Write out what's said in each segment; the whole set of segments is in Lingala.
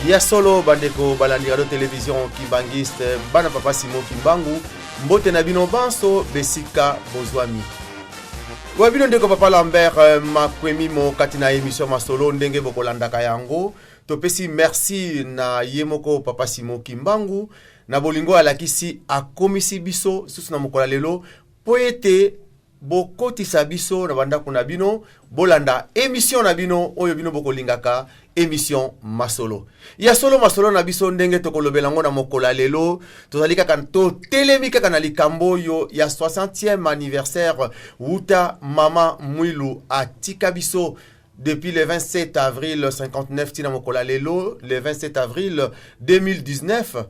Ya solo, bandeko balandi radio télévision Kimbanguiste, bana papa Simon Kimbangu, mbote na bino banso besika bozwami. Wa bino ndeko papa Lambert Makwemimo kati na émission Masolo. Ndenge bokolandaka yango, topesi merci na ye moko papa Simon Kimbangu na bolingo alakisi, akomisi biso susu na mokolo ya lelo mpo ete bokotisa biso na bandako na bino, bolanda émission na bino oyo bino bokolingaka, émission Masolo. Ya solo, masolo na biso, ndenge tokolobela yango na mokolo ya lelo, tozali kaka, totelemi kaka na likambo oyo ya 60e anniversaire wuta mama Mwilu atika biso depuis le 27 avril 59 tina mokolo ya lelo, le 27 avril 2019,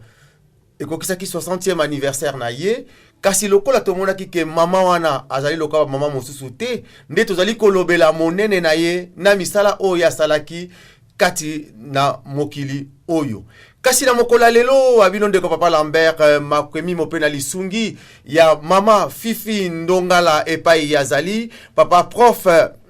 ekokisaki 60e anniversaire na ye. Kasi lokola tomonaki ke mama wana azali lokola bamama mosusu te, nde tozali kolobela monene na ye na misala oyo asalaki kati na mokili oyo. Kasi na mokolo ya lelo, abino ndeko papa Lambert Makwemimo mpe na lisungi ya mama Fifi Ndongala epai azali, papa prof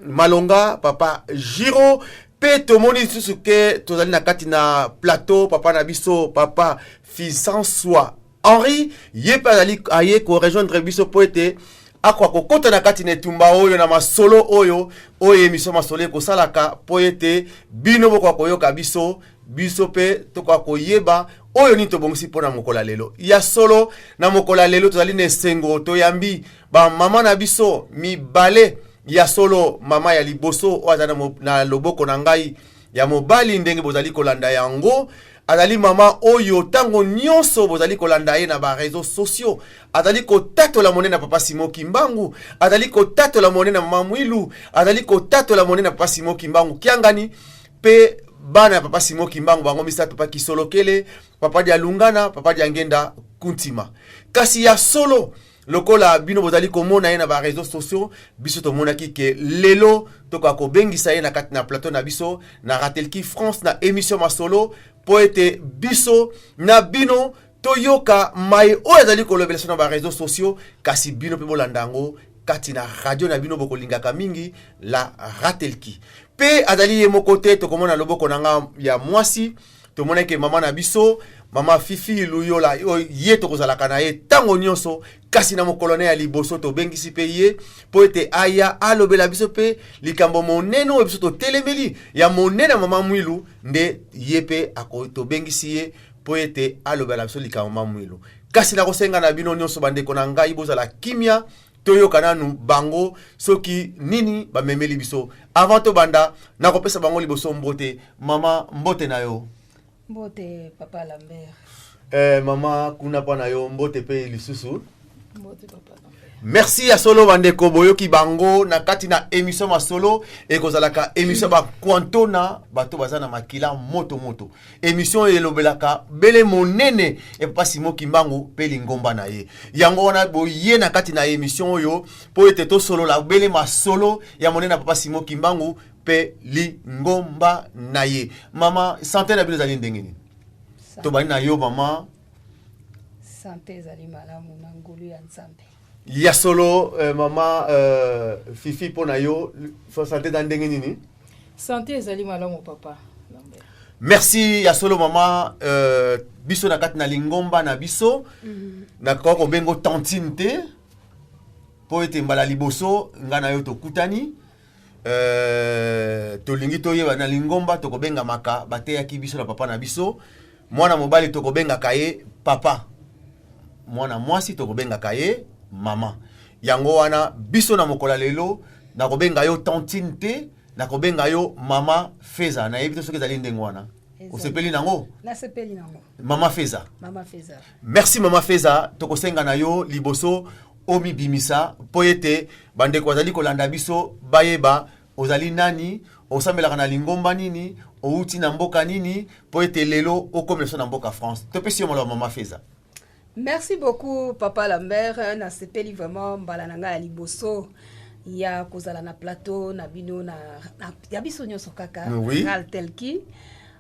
Malonga, papa Giro, mpe tomoni lisusu ke tozali na kati na plateau papa na biso, papa Fisanswa Henri. Ye mpe azali aye korejoindre biso mpo ete akoka kokɔta na kati na etumba oyo na masolo oyo émission Masolo ekosalaka, mpo ete bino bokoka koyoka biso, biso mpe tokoka koyeba oyo nini tobongisi mpo na mokolo ya lelo. Ya solo, na mokolo ya lelo tozali na esengo, toyambi bamama na biso mibale. Ya solo, mama ya liboso oyo aza na loboko na ngai ya mobali, ndenge bozali kolanda yango, azali mama oyo ntango nyonso bozali kolanda ye na baréseaux sociaux, azali kotatola monene na papa Simon Kimbangu, azali kotatola monene na mama Mwilu, azali kotatola monene na papa Simon Kimbangu Kiangani mpe bana ya papa Simon Kimbangu bango misato, papa Kisolokele, papa Dialungana, papa Diangenda Kuntima. Kasi ya solo, lokola bino bozali komona ye na baréseaux sociaux, biso tomonaki ke lelo tokoka kobengisa ye na kati na plateau na biso na Ratelki France na émission Masolo, mpo ete biso na bino toyoka mai oyo azali kolobela so na baréseaux sociaux, kasi bino mpe bolanda yango kati na radio na bino bokolingaka mingi, la Ratelki. Mpe azali ye moko te. Tokomona loboko na nga ya mwasi, tomonaki mama na biso, mama Fifi Luyola, oyo ye tokozalaka na ye ntango nyonso. Kasi na mokolo na ya liboso tobengisi mpe ye mpo ete aya alobela biso mpe likambo monene oyo biso totelemeli ya monene ya mama Mwilu. Nde ye mpe tobengisi ye mpo ete alobela biso likambo mama Mwilu. Kasi nakosenga na bino nyonso, bandeko na ngai, bozala kimia, toyoka nanu bango soki nini bamemeli biso. Avant tobanda, nakopesa bango liboso mbote. Mama, mbote na yo. Mbote, papa Lambert. Mama, kuna mpa na yo mbote mpe lisusu. Mbote, papa Lambert. Merci. Ya solo, bandeko, boyoki bango na kati na émission Masolo. Ekozalaka émission bakwantona bato baza na makila moto moto, émission oyo elobelaka bele monene ya papa Simon Kimbangu mpe lingomba na ye. Yango wana boye na kati na émission oyo mpo ete tosolola bele masolo ya monene ya papa Simon Kimbangu mpe lingomba na ye. Mama, santé na bino ezali ndenge nini? Tobandi na yo, mama. Santé ezali malamu na ngolu ya Nzambe. Ya solo, mama Fifi, mpo na yo santé eza ndenge nini? Santé ezali malamu, papa Lambert. Merci. Ya solo, mama, biso na kati na lingomba na biso nakoka kobengo tantine te, mpo ete mbala liboso ngai na yo tokutani. Tolingi toyeba, na lingomba tokobengamaka, bateyaki biso na papa na biso, mwana mobali tokobengaka ye papa, mwana mwasi tokobengaka ye mama. Yango wana biso na mokolo ya lelo nakobenga yo tantine te, nakobenga yo mama Feza. Nayebi te soki ezali ndenge wana. Osepeli nango? Nasepeli nango. Mama Feza. Mama Feza. Merci, mama Feza. Tokosenga na yo liboso omibimisa mpo ete bandeko bazali kolanda biso bayeba ozali nani, osambelaka na lingomba nini, outi na mboka nini, mpo ete lelo okomela biso na mboka France. Topesi yo maloba, mama Feza. Merci beaucoup, papa Lambert. Nasepeli vraiment, mbala na ngai ya liboso ya kozala na plateau na bino na ya biso nyonso kaka. Ratelki,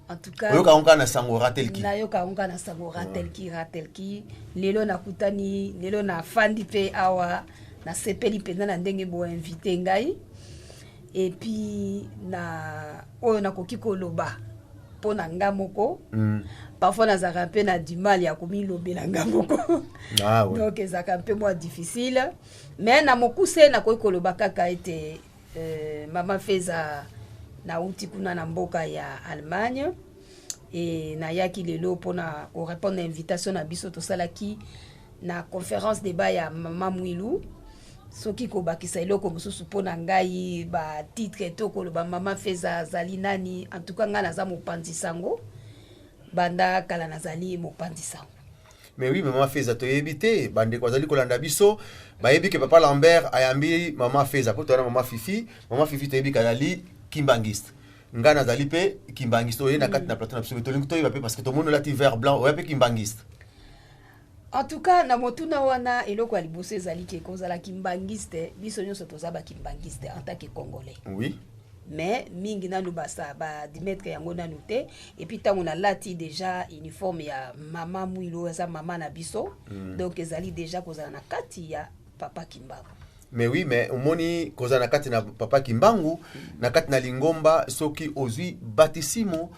en tout cas. Oyoka yango kaka na sango, Ratelki. Nayoka yango kaka na sango, Ratelki, Ratelki. Lelo nakutani, lelo nafandi mpe awa, nasepeli mpenza na ndenge boinvite ngai. Et puis na oyo nakoki koloba. Mpo na nga moko, parfois nazalaka mpe na du mal ya komilobela nga moko. Ah, ouais. Donc ezalaka mpe mwa difficile, mais na mokuse nakoki koloba kaka ete mama Feza, nauti kuna na mboka ya Allemagne e nayaki lelo mpona korépondre na invitation na biso tosalaki na conférence débat ya Mama Mwilu. Soki kobakisa eloko mosusu mpo na ngai, batitre to koloba mama Feza azali nani, en tout cas ngai naza mopanzi sango. Banda kala nazali mopanzi sango. Mais oui, mama Feza, toyebi te, bandeko bazali kolanda biso bayebi ke papa Lambert ayambi mama Feza mpo toyana mama Fifi. Mama Fifi, toyebi ke azali kimbangiste, ngai nazali mpe kimbangiste. Oye na kati na plateau na biso, tolingi toyeba mpe parce que tomoni olati vert blanc, oya mpe kimbangiste? En tout cas, na motuna wana, eloko ya liboso ezali ke kozala kimbangiste, biso nyonso toza bakimbangiste en tant que Congolais. Mais mingi nanu basa baadmettre yango nanu te. Et puis ntango nalati déjà uniforme ya Mama Mwilu, aza mama na biso. Donc ezali déjà kozala na kati ya papa Kimbangu. Mais oui, mais omoni kozala na kati na papa Kimbangu, na kati na lingomba, soki ozwi batisimo,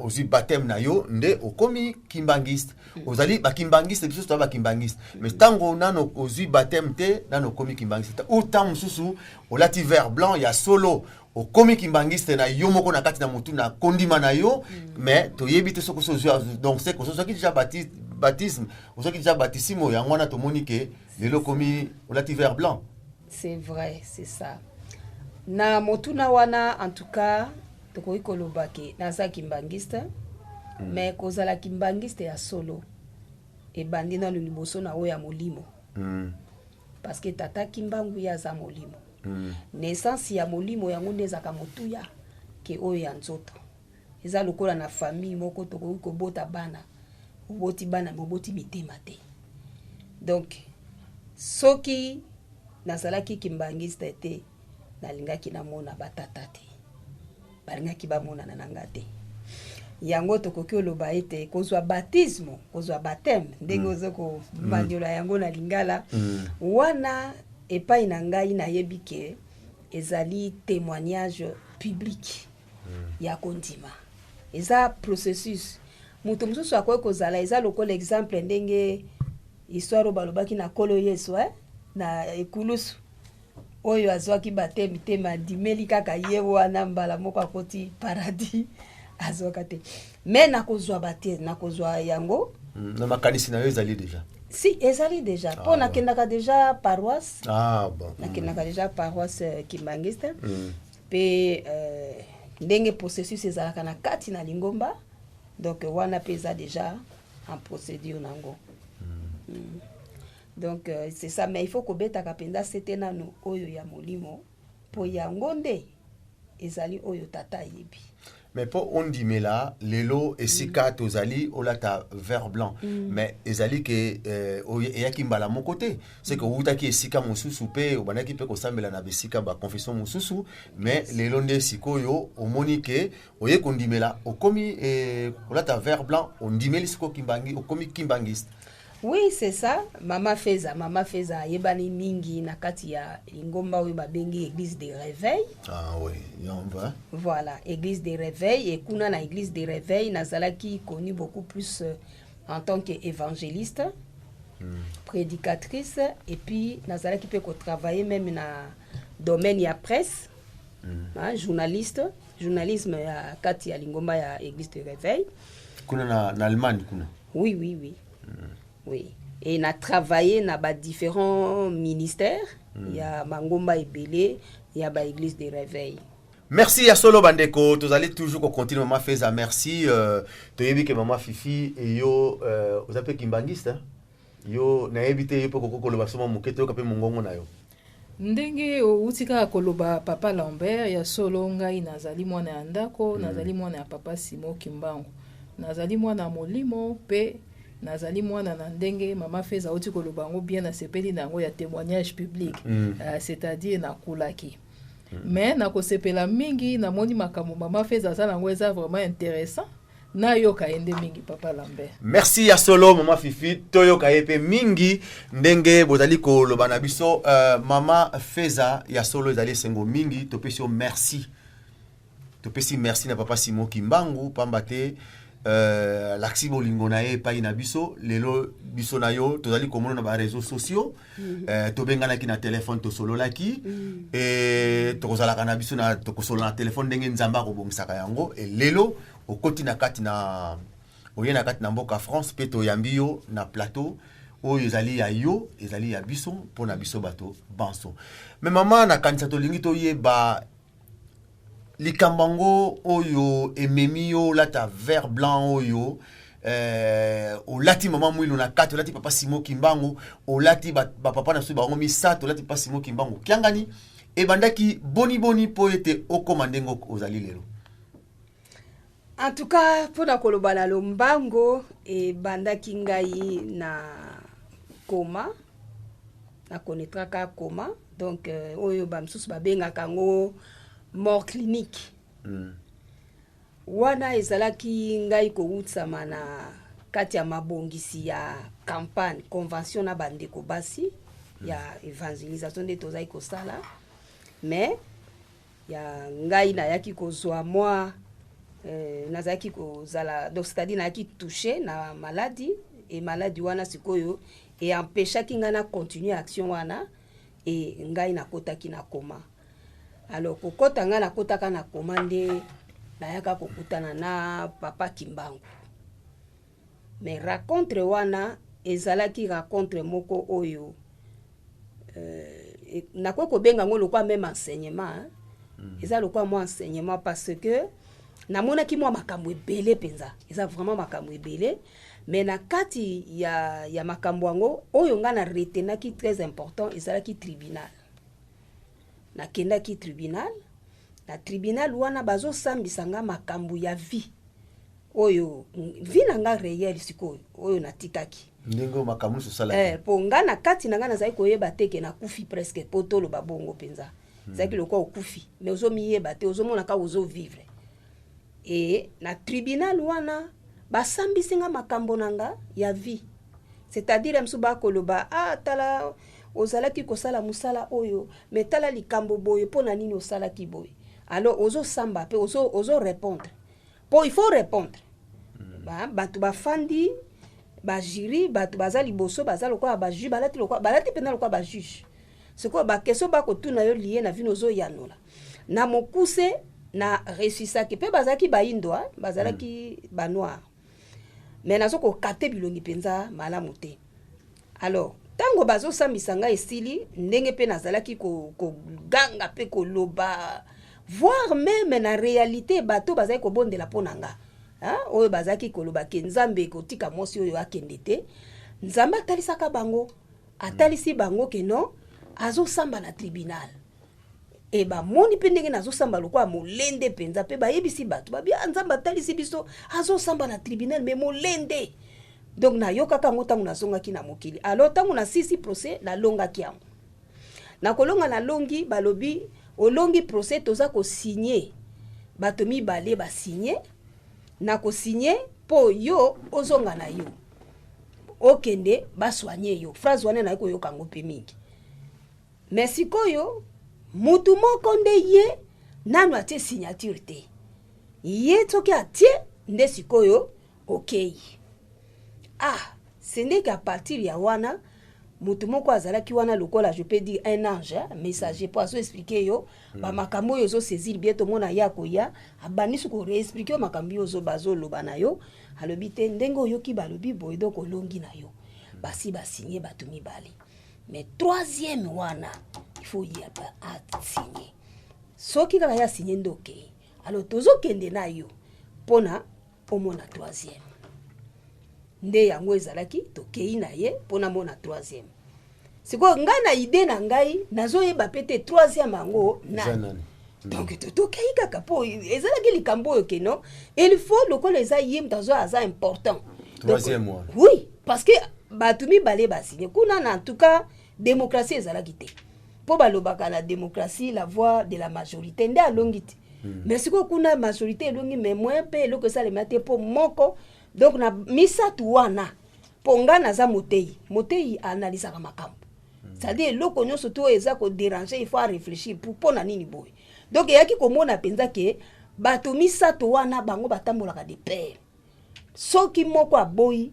ozwi baptême na yo nde okomi kimbangiste. Ozali bakimbangiste, biso toza bakimbangiste, mais ntango nano ozwi baptême te, nano okomi kimbangiste te. Ou ntango mosusu olati vert blanc ya solo, okomi kimbangiste na yo moko na kati na motu na kondima na yo, mais toyebi te soki ozwi. Donc c'est ozwaki déjà baptisme, ozwaki déjà batisimo, yango wana tomoni ke lelo okomi olati vert blanc. C'est vrai, c'est ça. Na motuna wana, en tout cas tokoki koloba ke naza kimbangiste. Mais kozala kimbangiste ya solo ebandi nanu liboso na oyo ya molimo, parce que tata Kimbangu ye aza molimo. Naissance ya molimo yango nde ezalaka motuya ke oyo ya nzoto. Eza lokola na famille moko, tokoki kobota bana, oboti bana me oboti mitema te. Donc soki nazalaki kimbangiste te, nalingaki namona batata te, balingaki bamonana na nga te. Yango tokoki oloba ete kozwa batismo, kozwa baptême, ndenge oza komaniola yango na lingala wana, epai na ngai nayebi ke ezali témoignage public ya kondima. Eza processus. Moto mosusu akoki kozala, eza lokola exemple ndenge histoire oyo balobaki na Nkolo Yesu, eh? Na ekulusu oyo azwaki baptême te, me andimeli kaka ye wana, mbala moko akoti paradis. Azwaka te, me nakozwa bate, nakozwa yango. Na makanisi na yo ezali déjà? Si, ezali déjà mpo nakendaka déjà paroisse. Ah, bon. Nakendaka déjà paroisse kimbangiste mpe ndenge processus ezalaka na kati na lingomba, donc wana mpe eza déjà en procédure nango. Donc c'est ça, mais il faut kobetaka mpenza sete nanu oyo ya molimo, mpo yango nde ezali oyo tata ayebi. Mais mpo ondimela lelo esika tozali olata vert blanc, mais ezali ke eyaki mbala moko te. C'est que owutaki esika mosusu mpe obandaki mpe kosambela na bisika baconfession mosusu, mais lelo nde sikoyo omoni ke oye kondimela, okomi kolata vert blanc, ondimeli sikoyo kimbangi, okomi kimbangiste. Oui, c'est ça, mama Feza. Mama Feza ayebani mingi na kati ya lingomba oyo babengi Église de Réveil. Ah oui, yango. Voilà, Église de Réveil. Et kuna na Église de Réveil, nazalaki connu beaucoup plus en tant que évangéliste, prédicatrice, et puis nazalaki mpe kotravailler même na domaine ya presse, hein, journaliste, journalisme ya kati ya lingomba ya Église de Réveil. Kuna na Allemagne kuna? Oui. Et na travaillé na ba différents ministères ya mangomba ebele ya ba Église de Réveil. Merci ya solo. Bandeko, tozali toujours kocontinue. Mama Feza, merci. Toyebi ke mama Fifi eyo oza mpe kimbangiste, hein? Yo nayebi te, yo mpe kokoki koloba biso mwa moke, toyoka mpe mongongo na yo. Ndenge outi kaka koloba, papa Lambert, ya solo ngai nazali mwana ya ndako, nazali mwana ya papa Simo Kimbangu, nazali mwana ya molimo mpe nazali mwana na ndenge mama Feza auti koloba yango bien, nasepeli na yango ya témoignage public, c'est-à-dire nakulaki, mais nakosepela mingi namoni makambo mama Feza aza nango eza vraiment intéressant. Nayoka ye nde mingi, papa Lambert. Merci ya solo, mama Fifi. Toyoka ye mpe mingi ndenge bozali koloba na biso. Mama Feza, ya solo ezali esengo mingi, topesi yo merci. Topesi merci na papa Simon Kimbangu, pamba te alakisi bolingo na ye epai na biso. Lelo biso na yo tozali komona na baréseaux sociaux. Tobenganaki na telefone, tosololaki. E tokozalaka na biso na tokosolola na telefone ndenge Nzambe akobongisaka yango. E lelo okoti na kati na oye na kati na mboka France, mpe toyambi yo na plateau oyo ezali ya yo, ezali ya biso, mpo na biso bato banso. Me mama, nakanisa tolingi toyeba likambo yango oyo ememi yo olata vert blanc oyo olati mama Mwilu na kati, olati papa Simo Kimbangu, olati bapapa ba na biso bango misato, olati papa Simo Kimbangu Kiangani. Ebandaki boni boni mpo ete okóma ndenge ozali lelo? En tout cas, mpona koloba na lombango, ebandaki ngai na coma, nakonetraka coma, donc oyo bamisusu babengaka yango mort clinique. Wana ezalaki ngai kowutisama na kati ya mabongisi ya campagne convention na bandeko basi ya évangélisation nde tozali kosala. Mais ya ngai nayaki kozwa mwa nazalaki kozala, donc c'est-à-dire nayaki touché na maladie. E maladie wana sikoyo eempêchaki ngai na continue action wana. E ngai nakotaki na coma. Alors kokɔta ngai nakɔtaka na coma nde nayaka kokutana na papa Kimbangu. Mais rencontre wana ezalaki rencontre moko oyo nakoki kobenga yango lokwa même enseignement, hein? Eza lokwa mwa enseignement parce que namonaki mwa makambo ebele mpenza, eza vraiment makambo ebele. Mais na kati ya makambo yango, oyo ngai na retenaki très important ezalaki tribunal. Nakendaki tribunal. Na tribunal wana bazosambisa nga makambo ya vie oyo, vie na nga réel sikoyo oyo natikaki. Ndenge makambo nyonso osalaki. Po nga na kati na nga nazali koyeba te ke nakufi presque, po toloba bongo mpenza. Ezalaki lokola okufi mais ozomiyeba te, ozomona kaka ozovivre. E na tribunal wana basambisi nga makambo na nga ya vie, c'est-à-dire mosusu bakoloba: "Ah, tala, ozalaki kosala mosala oyo, mais tala likambo boye, mpo na nini osalaki boye?" Alors ozosamba mpe ozo répondre, po il faut répondre. Bato bafandi bajury, bato baza liboso, baza lokola bajuge, balati lokola, balati mpenza lokola bajuge. Sikoyo baquestion bakotuna yo lié na vino, ozoyanola na mokuse. Na réussisaki mpe. Bazalaki bayindo, bazalaki banoir, mais nazo kokate bilongi mpenza malamu te. Alors ntango bazosambisa ngai esili, ndenge mpe nazalaki koganga mpe koloba, voire même na réalité bato bazalaki kobondela mpo na nga, oyo bazalaki koloba ke Nzambe kotika mwasi oyo akende te, Nzambe atalisaka bango, atalisi bango ke non, azosamba na tribunal. E bamoni mpe ndenge nazosamba lokola molende mpenza, mpe bayebisi bato babi: "Ah, Nzambe atalisi biso azosamba na tribunal, mais molende." Donc nayokaka yango ntango nazongaki na mokili. Alors ntango nasisi procès, nalongaki yango, nakolonga, nalongi. Balobi: "Olongi procès, toza kosigner." Bato mibale basigner na kosigner mpo yo ozonga na yo, okende basoigner yo. Phrase wana naye koyoka yango mpe mingi. Mais sikoyo mutu moko nde ye nanu atie signature te. Ye soki atie nde sikoyo okei. Ah, sendeki à partir ya wana, motu moko azalaki wana lokola, je peux dire, un ange, hein, messager, mpo azoexpliquer yo bamakambo oyo ozosaisir bien. Tomona ye akoya, abandisi koréexpliquer yo makambo oyo bazoloba na yo. Alobi te ndenge oyoki balobi boye, donc olongi na yo. Basi basigner bato mibale, mais troisième wana il faut ye asigne. Soki kaka ye asigne nde okei. Alors tozokende na yo mpona omona troisième. Nde yango ezalaki, tokei na ye mpona mona troisième. Sikoyo ngai na idée na ngai nazoyeba mpe te troisième yango nani. Donc tokei kaka mpo ezalaki likambo oyo ke non, il faut lokola eza ye moto azo aza important. Troisième wana. Oui, parce que bato mibale basigne kuna. Na en tout cas démocratie ezalaki te, mpo balobaka na démocratie la voix de la majorité nde alongi te. Mais sikoyo kuna majorité elongi, mais moyen mpe eloko esalema te mpo moko. Donc na misato wana, mpo nga naza motei, motei analisaka makambo, c'est-à-dire eloko nyonso to oyo eza kodéranger, il faut aréfléchir mpo na nini boye. Donc eyaki komona mpenza ke Bato misato wana bango batambolaka de pair. Soki moko aboyi,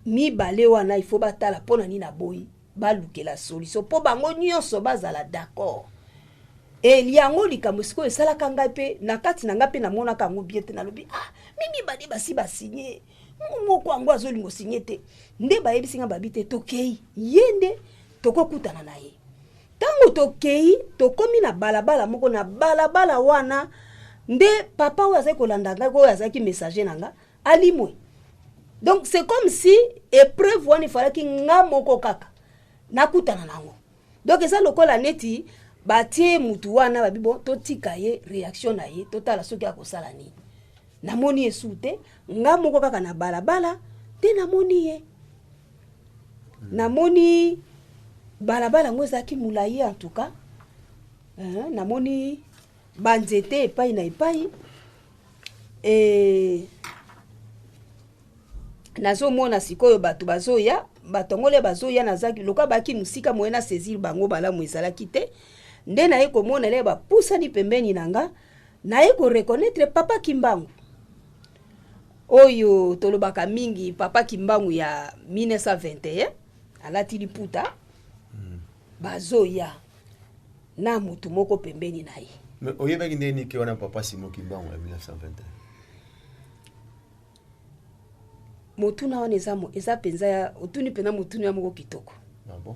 mibale wana il faut batala mpo na nini aboyi, balukela solution mpo bango nyonso bazala d'accord. E yango likambo sikoyo esalaka ngai mpe na kati na ngai mpe namonaka yango bien te. Nalobi: "Ah, mi mibale basi basigner, moko yango azolinga osigner te." Nde bayebisi ngai, babi te, tokei ye nde tokokutana na ye. Ntango tokei, tokomi na balabala moko. Na balabala wana nde papa oyo azalaki kolanda ngai, oyo azalaki messager na nga, alimwe. Donc c'est comme si épreuve wana efalaki nga moko kaka nakutana nango. Donc eza lokola neti batie mutu wana, babi: "Bon, totika ye, réaction na ye, totala soki akosala nini." Namoni ye su te, nga moko kaka na balabala nde namoni ye. Namoni balabala yango ezalaki molai en tout cas, namoni banzete epai na epai. Nazomona sikoyo bato bazoya, bato yango le bazoya, nazaki lokola baki mosika, moye na saisir bango malamu ezalaki te. Nde naye komona le bapusani pembeni na nga, naye koreconnaître papa Kimbangu oyo tolobaka mingi, papa Kimbangu ya 1921, alati liputa. Bazoya na motu moko pembeni na ye. Mais oyebaki ndenge nini ke wana papa Simon Kimbangu ya 1921? Motuna wana eza mpenza ya otuni mpenza motuna ya moko kitoko. Ah bon?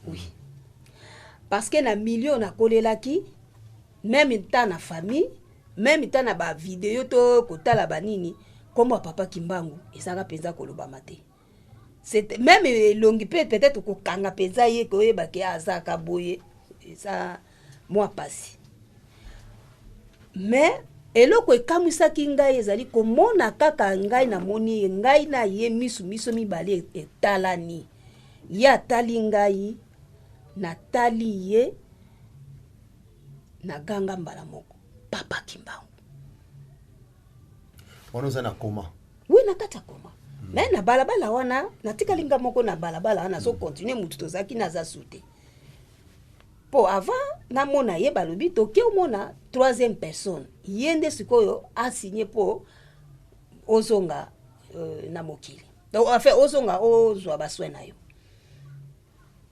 Oui, parce que na milieu nakolelaki, même ta na famille, même ta na bavideo to kotala banini, nkombo ya papa Kimbangu ezalaka mpenza kolobama te. Même elongi mpe peut-être kokanga mpenza ye, koyeba ke azalaka boye, eza mwa pasi. Mais eloko ekamwisaki ngai ezali komona kaka ngai namoni ye, ngai na ye misu miso mibale etalani, ye atali ngai, natali ye, naganga mbala moko: "Papa Kimbangu!" Wana oza na coma? Oui, na kati ya coma. Mais na balabala wana natikali nga moko na balabala wana, nazocontinuer. Mutu tozalaki naza su te, mpo avant namona ye, balobi toke omona troisième personne, ye nde sikoyo asigner mpo ozonga na mokili. Donc enfin ozonga, ozwa basoin na yo.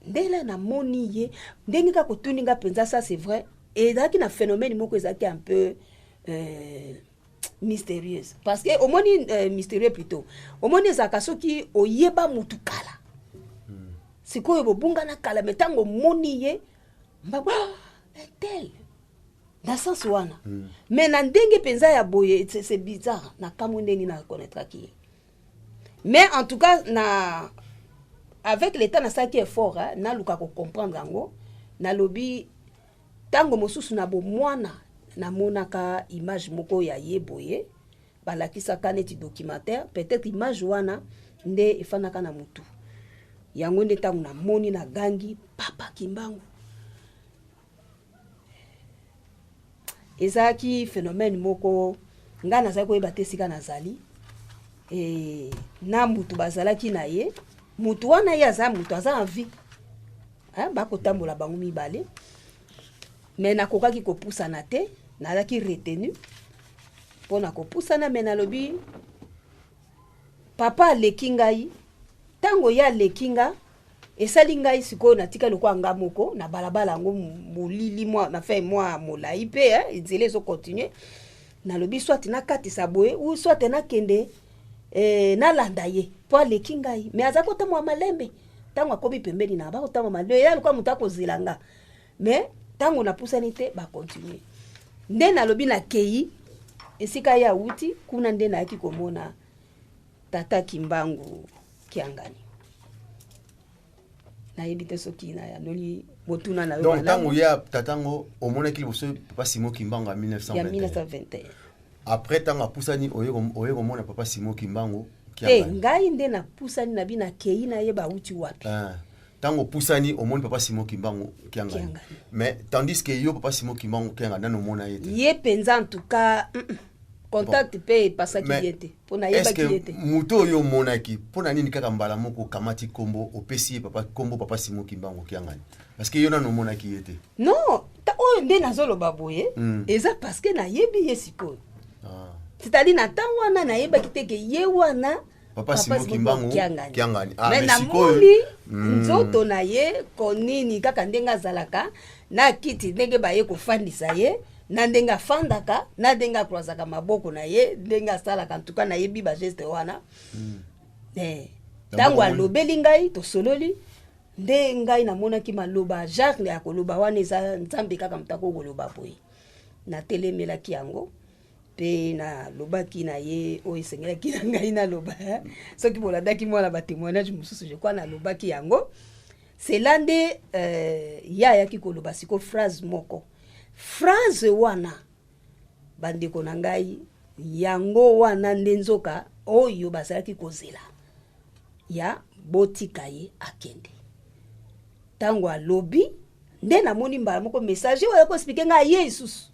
Ndele namoni ye ndenge kaka otuni nga mpenza, ça c'est vrai, ezalaki na phénomène moko ezalaki un peu mystérieuse, parce que omoni, mystérieux plutôt, omoni ezalaka soki oyeba mutu kala. Sikoyo bobungana kala, mais ntango omoni ye mbaba tel na sens wana. Mais na ndenge mpenza ya boye, c'est bizarre, nakamwi ndeni na connaîtraki ye. Mais en tout cas, na avec l'état nasalaki effort, hein, naluka kocomprendre yango. Nalobi ntango mosusu na bomwana namonaka image moko ya ye boye, balakisaka neti documentaire, peut-être image wana nde efandaka na motu yango. Nde ntango namoni, nagangi: "Papa Kimbangu!" Ezalaki phénomène moko ngai nazali koyeba te esika nazali. Na mutu bazalaki na ye, mutu wana ye aza mutu aza en vie, bakotambola bango mibale, mais nakokaki kopusana te, nazalaki retenu mpo na kopusana. Mais nalobi papa aleki ngai. Ntango ye aleki nga, esali ngai sikoyo natika lokola nga moko na balabala yango, molili mwa na fin mwa molai mpe nzela ezocontinuer. Nalobi soit nakatisa boye ou soit nakende, nalanda ye mpo aleki ngai. Mais aza kotambola malembe. Ntango akomi pembeni na bakotambola malembe, ya lokola moto akozela nga. Mais ntango napusani te, bacontinuer. Nde nalobi nakei esika ye awuti kuna, nde nayaki komona tata Kimbangu Kiangani. Nayebi te soki nayanoli motuna na yo. Donc ntango ya tatango omonaki liboso papa Simon Kimbangu ya 1921? Ya 1921. Après, ntango apusani, oye komona papa Simon Kimbangu? Te, ngai nde napusani na bi nakei nayeba awuti wapi. Ntango opusani, omoni papa Simon Kimbangu Kiangani, mais tandis que yo, papa Simon Kimbangu Kiangani, nano omona ye te? Ye mpenza, en tout cas contact mpe epasaki ye te, mpo nayebaki ye te. Moto oyo omonaki, mpo na nini kaka mbala moko okamati kombo, opesi ye papa kombo papa Simon Kimbangu Kiangani? Parce que yo nano omonaki ye te. Non, oyo Sikoyo nde nazoloba boye, eza parce que nayebi ye sikoyo. C'est-à-dire, na ntango wana nayebaki te ke ye wana Papa Simon Kimbangu Kiangani. Kiangani. Ah, mais mais sikoyo- namoni nzoto na ye konini kaka ndenge azalaka na kiti, ndenge baye kofandisa ye, na ndenge afandaka, na ndenge acroisaka maboko na ye, ndenge asalaka. Ntuka nayebi bageste wana. Ntango alobeli ngai, tosololi, nde ngai namonaki maloba genre ya koloba wana eza Nzambe kaka moto akoki koloba boye. Natelemelaki yango mpe nalobaki na ye oyo esengelaki na ngai naloba. Soki bolandaki mwana batémoignage mosusu, je crois nalobaki yango. Cela nde ye ayaki koloba siko phrase moko. Phrase wana, bandeko na ngai, yango wana nde nzoka oyo bazalaki kozela ya botika ye akende. Ntango alobi, nde namoni mbala moko messager oyo akoexpliquer ngai aye lisusu,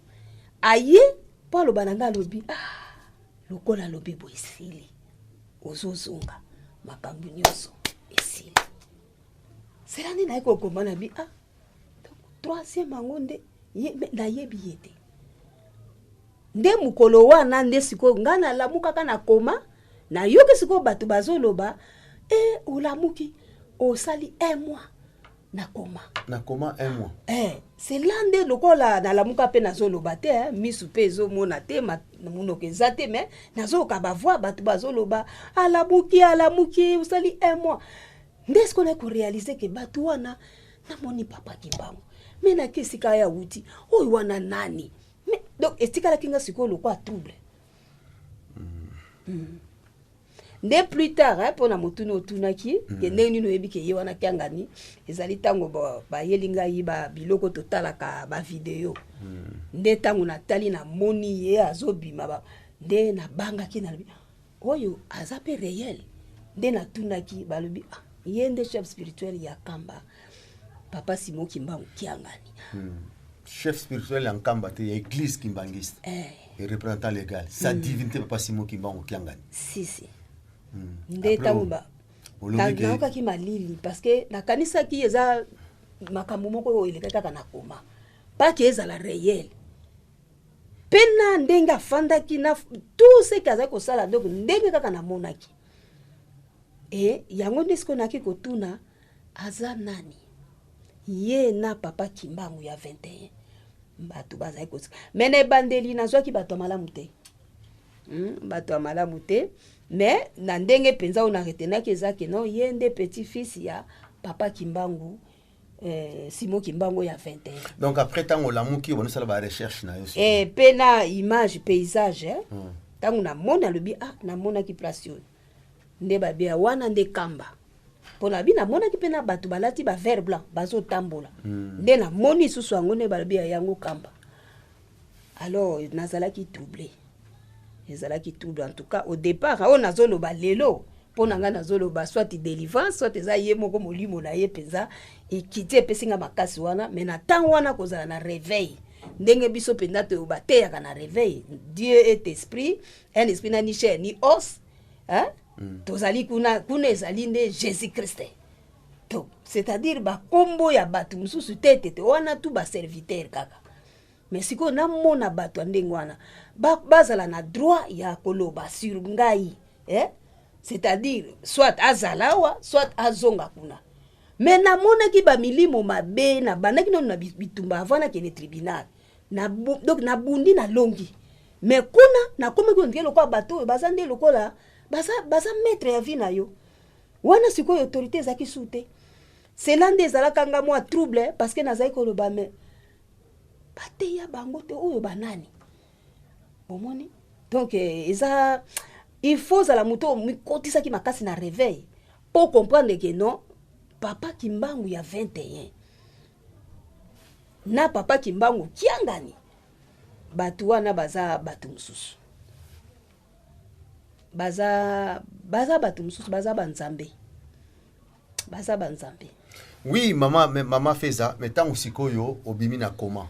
aye mpo aloba na ngai. Alobi: "Ah, lokola alobi boye, esili, ozozonga, makambo nyonso esili." Sela nde naye kokoma na bi: "Ah, donc troisième yango nde nayebi ye te." Nde mokolo wana nde sikoyo ngai nalamukaka na koma, nayoki sikoyo bato bazoloba: "E, olamuki, osali un mois na koma." Na koma un mois. Eh, c'est là nde lokola nalamuka mpe nazoloba te, misu mpe ezomona te, monoko eza te, mais nazoyoka bavoix, bato bazoloba: "Alamuki, alamuki, osali un mois." Nde sikoyo naye koréaliser ke bato wana, namoni Papa Kimbangu, me naki esika ya wuti oyo wana nani? Mais donc etikalaki nga sikoyo lokwa trouble. Nde plus tard, mpo na motuni otunaki ke ndenge nini oyebi ke ye wana Kiangani, ezali ntango bayeli ngai ba biloko totalaka, bavideo. Nde ntango natali, namoni ye azobima, nde nabangaki, nalobi: "Oyo aza mpe réel." Nde natunaki, balobi: "Ah, ye nde chef spirituel ya Kamba, Papa Simon Kimbangu Kiangani." Chef spirituel ya Nkamba te, ya église kimbangiste et représentant légal, sa divinité Papa Simon Kimbangu Kiangani. Si, si. Nde ntango nayokaki malili, parce que nakanisaki eza makambo moko oyo elekaki kaka na koma, paki ezala réel mpe na ndenge afandaki na tout ce que azali kosala. Donc ndenge kaka namonaki e yango, nde sikoyo nayaki kotuna aza nani, ye na Papa Kimbangu ya 21. Bato bazali kosika, me na ebandeli nazwaki bato ya malamu te, bato ya malamu te. Mais na ndenge mpenza oyo naretenaki eza ke non, ye nde petit fils ya Papa Kimbangu, Simon Kimbangu ya 21. Donc après, ntango olamuki, obandosala barecherche na yo? Mpe na image, paysage, eh? Ntango namoni, alobi: "Ah, namonaki place oyo." Nde babia wana nde Kamba, mpo na bi namonaki mpe na bato balati bavert blanc bazotambola. Nde namoni lisusu yango, nde balobi ya yango Kamba. Alors nazalaki troublé, ezalaki trouble en tout cas au départ. Oyo nazoloba lelo, mpo na ngai nazoloba soit délivrance, soit eza ye moko molimo na ye mpenza ekiti, epesi nga makasi wana. Mais na ntango wana, kozala na réveil ndenge biso mpenza toyo bateyaka na réveil, Dieu est esprit, un esprit na ni chair ni os, hein? Tozali kuna, kuna ezali nde Jésus Christ. Donc c'est-à-dire bakombo ya bato mosusu te, tete wana tu baserviteur kaka. Mais sikoyo namona bato ya ndenge wana bazala na droit ya koloba sur ngai, eh? C'est-à-dire soit azala awa, soit azonga kuna. Mais namonaki bamilimo mabe, nabandaki nano na bitumba avant nakende tribunal na, donc nabundi, nalongi. Mais kuna nakomaki ondike lokola bato oyo baza nde lokola baza maître ya vie na yo wana. Sikoyo autorité ezalaki su te. Cela nde ezalaka nga mwa trouble, parce que nazali koloba: "Me bateya bango te, oyo banani?" Bomoni, donc eza il faut ozala moto oyo mikotisaki makasi na réveil po comprendre ke non, Papa Kimbangu ya 21 na Papa Kimbangu Kiangani, bato wana baza bato mosusu, baza bato mosusu, baza banzambe, baza banzambe. Oui, mama, mais mama Feza, mais ntango sikoyo obimi na koma,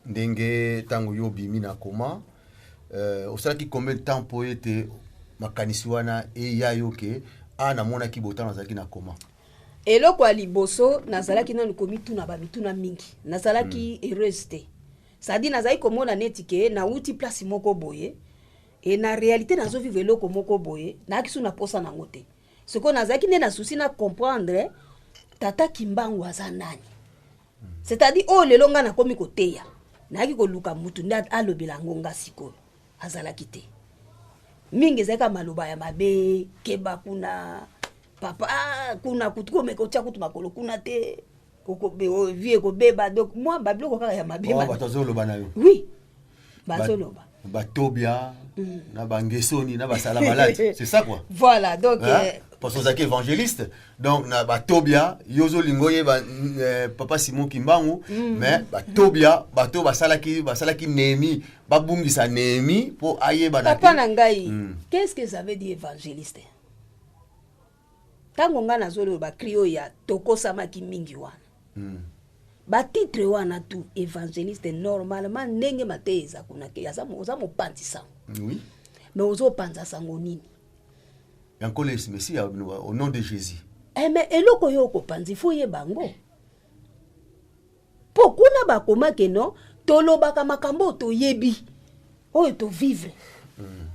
ndenge ntango yo obimi na koma, osalaki combien de temps mpo ete makanisi wana eya yo ke a namonaki botano azalaki na koma? Eloko ya liboso, nazalaki nanu komituna bamituna mingi. Nazalaki heureuse te, c'est-à-dire nazalaki komona neti ke nauti place moko boye e na réalité nazovivre eloko moko boye, nayaki su na posa nango te. Sikoyo nazalaki nde na souci na comprendre tata Kimbangu aza nani, c'est-à-dire oyo lelo ngai nakomi koteya. Nayaki koluka mutu nde alobela yango nga. Sikoyo azalaki te mingi, ezalaki kaka maloba ya mabe: keba kuna papa, ah, kuna kutu komeka otya kutu makolo kuna te, vie ekobeba. Donc mwa babiloko kaka ya mabe. Oh, bato azoloba na yo? Oui, bazoloba. Batobia na bangesoni na basala malade, c'est ça quoi? Voilà, donc Hein? Parce que ozalaki évangéliste, donc na batobia yo ozolinga oyeba papa Simon Kimbangu, mais batobia, bato basalaki Néhémie, babungisa Néhémie mpo ayebana. Papa na ngai, qu'est-ce que ça veut dire évangéliste? Ntango ngai nazoloba cri oyo ya tokosamaki mingi wana, batitre wana tout évangéliste, normalement ndenge mateya eza kuna ke oza mopanzi sango. Mais ozopanza sango nini? Ya Nkolo Yesu Mesiya, au nom de Jésus. Eh, mais eloko oyo okopanza, ifo oyeba yango, mpo kuna bakomake no tolobaka makambo oyo toyebi, oyo tovivre.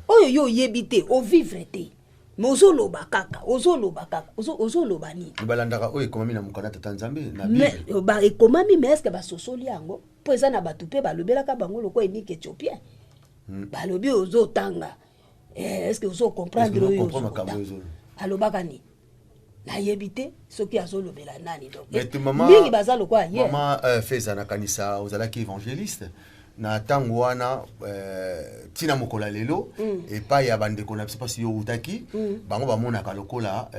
Oyo yo oyebi te, ovivre te, mais ozoloba kaka, ozoloba kaka, ozoloba nini? Balandaka oyo ekomami na mokanda Tata Nzambe na Mais, Bible. Ekomami, mais est-ce basosoli yango? Mpo eza na bato mpe balobelaka bango lokola eunuque éthiopien. Balobi ozotanga, eh, est-ce ozocomprendre? Est-ce que oyo ozocomprendre makambo ozotanga? Alobaka nini? Nayebi te soki azolobela nani. Donc Mais te mama, mingi baza lokola ye. Mama Feza, nakanisa ozalaki évangéliste na ntango wana, ntina mokolo ya lelo epai ya bandeko na biso, mpasi yo outaki, bango bamonaka lokola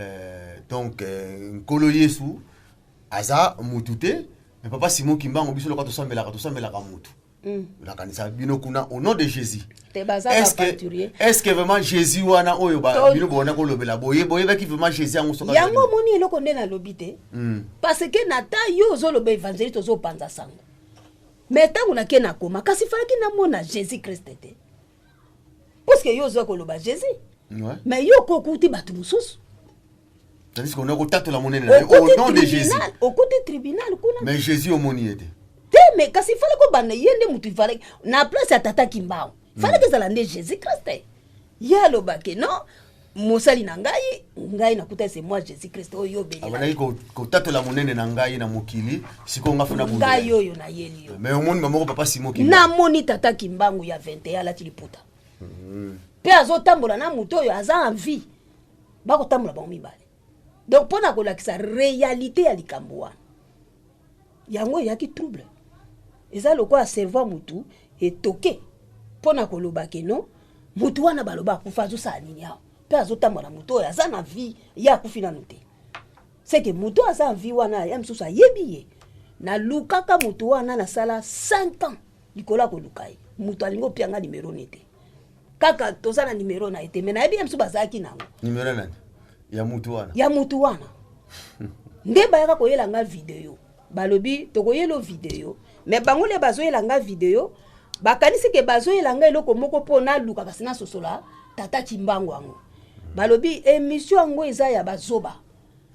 donc Nkolo Yesu aza mutu te, mais papa Simon Kimbangu, biso lokola tosambelaka, tosambelaka mutu. Nakanisa bino kuna au nom de Jésus. Te, baza Est-ce que, baaventurier. est-ce que vraiment Jésus wana oyo bino bona kolobela boye, boyebaki vraiment Jésus yango soki Yango omoni eloko nde nalobi te, parce que na ta yo ozoloba évangéliste, ozopanza sango, mais ntango nake nakoma, kasi falaki namona Jésus Christ te, puisque yo ozwa koloba Jésus, mais yo kokuti bato mosusu. Tandis qu'on a kotatola monene na ye au Okuti nom de Jésus. tribunal, okuti tribunal kuna. Mais Jésus omoni ye te. Te, mais kasi fale kobanda ye nde motu ifale na place ya tata Kimbangu, falaki ezala nde Jésus Christ. Ye alobake non, mosali na ngai, ngai nakuta, c'est moi Jésus Christ oyo obelelaki. Abandaki kotatola monene na ngai na mokili, sikoyo nga funa. Ngai oyo nayeli yo. Mais omoni bamoko papa Simon Kimbangu. Namoni tata Kimbangu ya 21 alati liputa mpe azotambola na moto oyo aza en vie, bakotambola bango mibale. Donc mpo na kolakisa réalité ya likambo wana, yango eyaki trouble. Eza lokola cerveau ya motu etoke mpo na koloba ke non, motu wana baloba akufa, azosala nini awa mpe azotambola? Motu oyo aza na vie, ye akufi nanu te, c'est que motu oyo aza en vie wana ya mosusu ayebi ye. Nalukaka motu wana, nasala 5 ans likolo ya koluka ye. Moto alingi opianga nimero ne te, kaka toza na nimero na ye te, mais nayebi ye mosusu bazalaki nango. Nimero nani? Ya mutu wana? Ya mutu wana nde bayaka koyela nga video. Balobi tokoyela video, mais bango nde bazoyela nga video, bakanisi ke bazoyela nga eloko moko mpo naluka kasi nasosola tata Kimbangu yango. Balobi émission yango eza ya bazoba,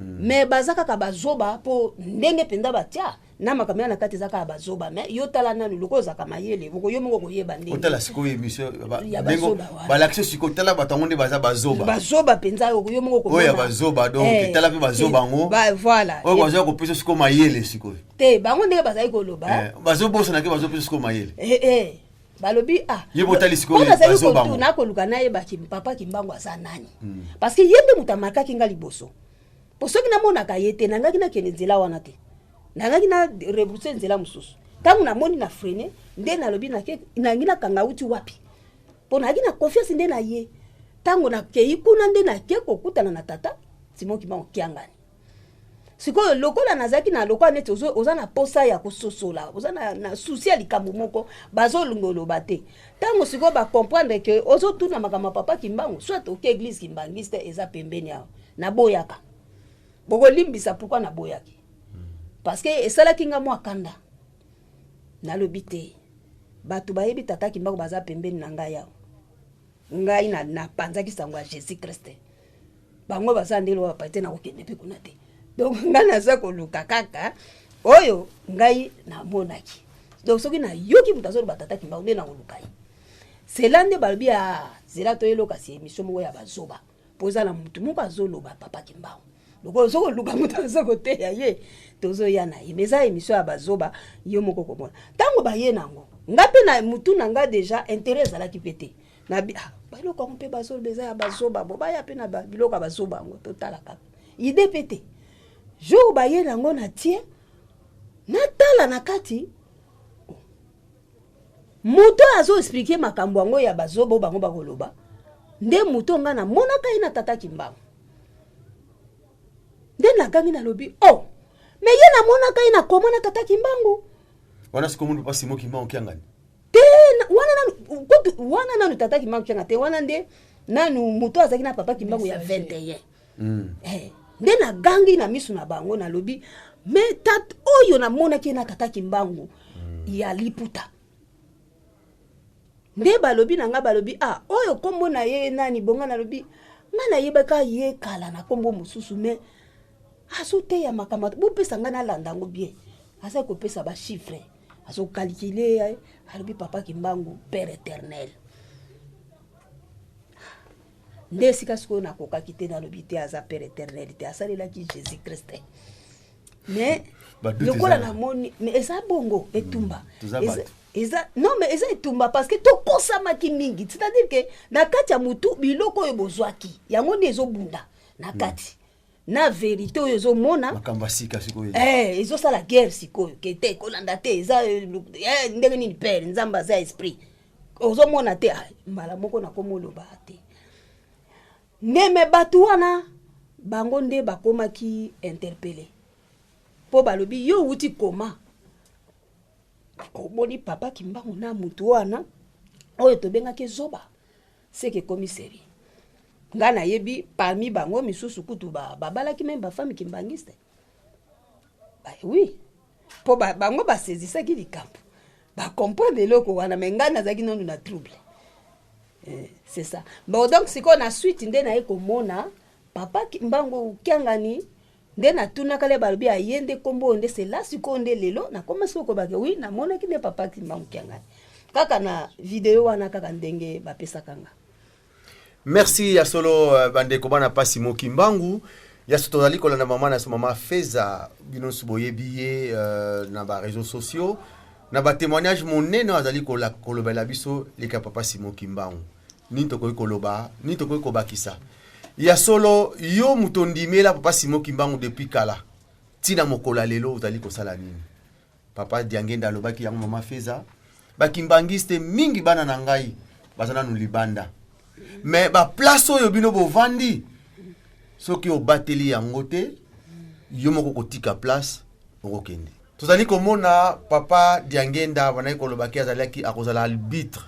mais baza kaka bazoba mpo ndenge mpenza batia na makambo ya na kati eza kaka bazoba. Mais yo tala nanu, lokola ozalaka mayele, yo moko koyeba ndenge. Otala sikoyo émission Ya ndenge bazoba wana. Balakisi sikoyo, tala bato yango nde baza bazoba. Bazoba mpenza, yo moko. Oyo ya bazoba, donc tala mpe bazoba yango. Voilà. Oyo bazoya kopesa sikoyo mayele sikoyo. Te, bango ndenge bazali koloba. Bazobosana ke bazopesa sikoyo mayele. Eh, balobi ah. Ye botali sikoyo mpo nazali bazoba yango. kotuna, koluka nayebaki papa Kimbangu aza nani, parce que ye nde moto amarkaki nga liboso. Po soki namonaka ye te, nangaki nakende nzela wana te, nangaki na rebrousse nzela mosusu. Ntango namoni na freine nde nalobi nangi nakanga uti wapi, mpo nayaki na confiance nde na ye. Ntango nakei kuna nde nake kokutana na tata Simon Kimbangu Kiangani. Sikoyo lokola nazalaki na lokola neti oza na posa ya kososola, oza na souci ya likambo moko, bazolinga oloba te. Ntango sikoyo bacomprendre ke ozotuna makambo ya papa Kimbangu, soit oke église kimbangiste eza pembeni awa. Naboyaka, bokolimbisa. Pourquoi naboyaki? Parce que esalaki nga mwa kanda. Nalobi te, bato bayebi tata Kimbangu baza pembeni na ngai awa. Ngai napanzaki sango ya Jésus Christ, bango baza ndenge loba bapai te, nakokende mpe kuna te. Donc ngai naza koluka kaka oyo ngai namonaki. Donc soki nayoki moto azoloba tata Kimbangu, nde nakoluka ye. Sela nde balobi a zela toyeloka si émission moko ya bazoba, mpo eza na motu moko azoloba papa Kimbangu. Lokola ozo koluka moto aza koteya ye, tozoya na ye, mais eza émission ya bazoba. Yo moko komona ntango baye nango, nga mpe na mutu na nga déjà intérêt ezalaki mpe te. Nabi ah, biloko yango mpe bazoloba eza ya bazoba, bo baya mpe na biloko ya bazoba yango, totala kaka idée mpe te. Jour baye nango, na tie natala na kati, moto oyo azoexpliquer makambo yango ya bazoba oyo bango bakoloba nde moto nga namonaka ye na tata Kimbangu. Nde nagangi, nalobi: "Oh, mais ye namonaka ye na koma na tata Kimbangu." Wana sikoyo omoni papa Simon Kimbangu Kiangani? Te, wana nanu kutu, wana nanu tata Kimbangu Kianga te. Wana nde nanu moto azalaki na papa Kimbangu ya 21. Eh, nde nagangi na miso na bango, nalobi: "Mais tat oyo namonaki ye na tata Kimbangu ya liputa." Nde balobi na ngai, balobi: "Ah, oyo nkombo na ye nani?" Bonga nalobi: "Ngai nayebaka ye kala na nkombo mosusu, mais azoteya makambo, bopesa ngai nalanda yango bien." Aza kopesa bachiffre, azokalkile, alobi papa Kimbangu père éternel. Nde esika sikoyo nakokaki te, nalobi te aza père éternel te, asalelaki Jésus Christ. Mais lokola namoni, mais eza bongo etumba. Eza non, mais eza etumba parce que tokosamaki mingi, c'est-à-dire que na kati ya mutu, biloko oyo bozwaki yango nde ezobunda na kati na vérité oyo ezomona. Makambo ya sika sikoyo. Eh, ezosala guerre sikoyo ke te kolanda te eza ndenge nini père Nzambe aza esprit, ozomona te. Ah, mbala moko nakomoloba te ndeme bato wana bango nde bakomaki interpellé, mpo balobi: "Yo wuti koma, omoni papa Kimbangu na mutu wana oyo tobengaki zoba, seke ekomi seri." Ngai nayebi parmi bango misusu kutu babalaki même bafemme kimbangiste ba, oui, mpo bango basaisisaki likambo, bacomprendre eloko wana, mais ngai nazalaki nanu na trouble. Eh, c'est ça. Bon, donc sikoyo na suite nde naye komona papa Mbangu Kiangani, nde natunaka le, balobi aye nde nkombo oyo nde sela. Sikoyo nde lelo nakoma sikoyo kobake oui, namonaki nde papa Kimbangu Kiangani kaka na video wana, kaka ndenge bapesaka nga. Merci. Ya solo, bandeko bana pasi moki mbangu ya so, tozali kolanda mama na so, mama Feza. Bino nyonso boyebi ye na baréseaux sociaux, na batémoignage monene oyo azali kolobela biso leka papa Simon Kimbangu. Nini tokoki koloba, nini tokoki kobakisa? Ya solo, yo moto ondimela papa Simon Kimbangu depuis kala, ntina mokolo ya lelo ozali kosala nini? Papa Diangenda alobaki yango, mama Feza, bakimbangiste mingi, bana na ngai baza nanu libanda, mais baplace oyo bino bovandi, soki obateli yango te, yo moko kotika place okokende. Tozali komona papa Diangenda bandaki kolobaki azalaki akozala arbitre,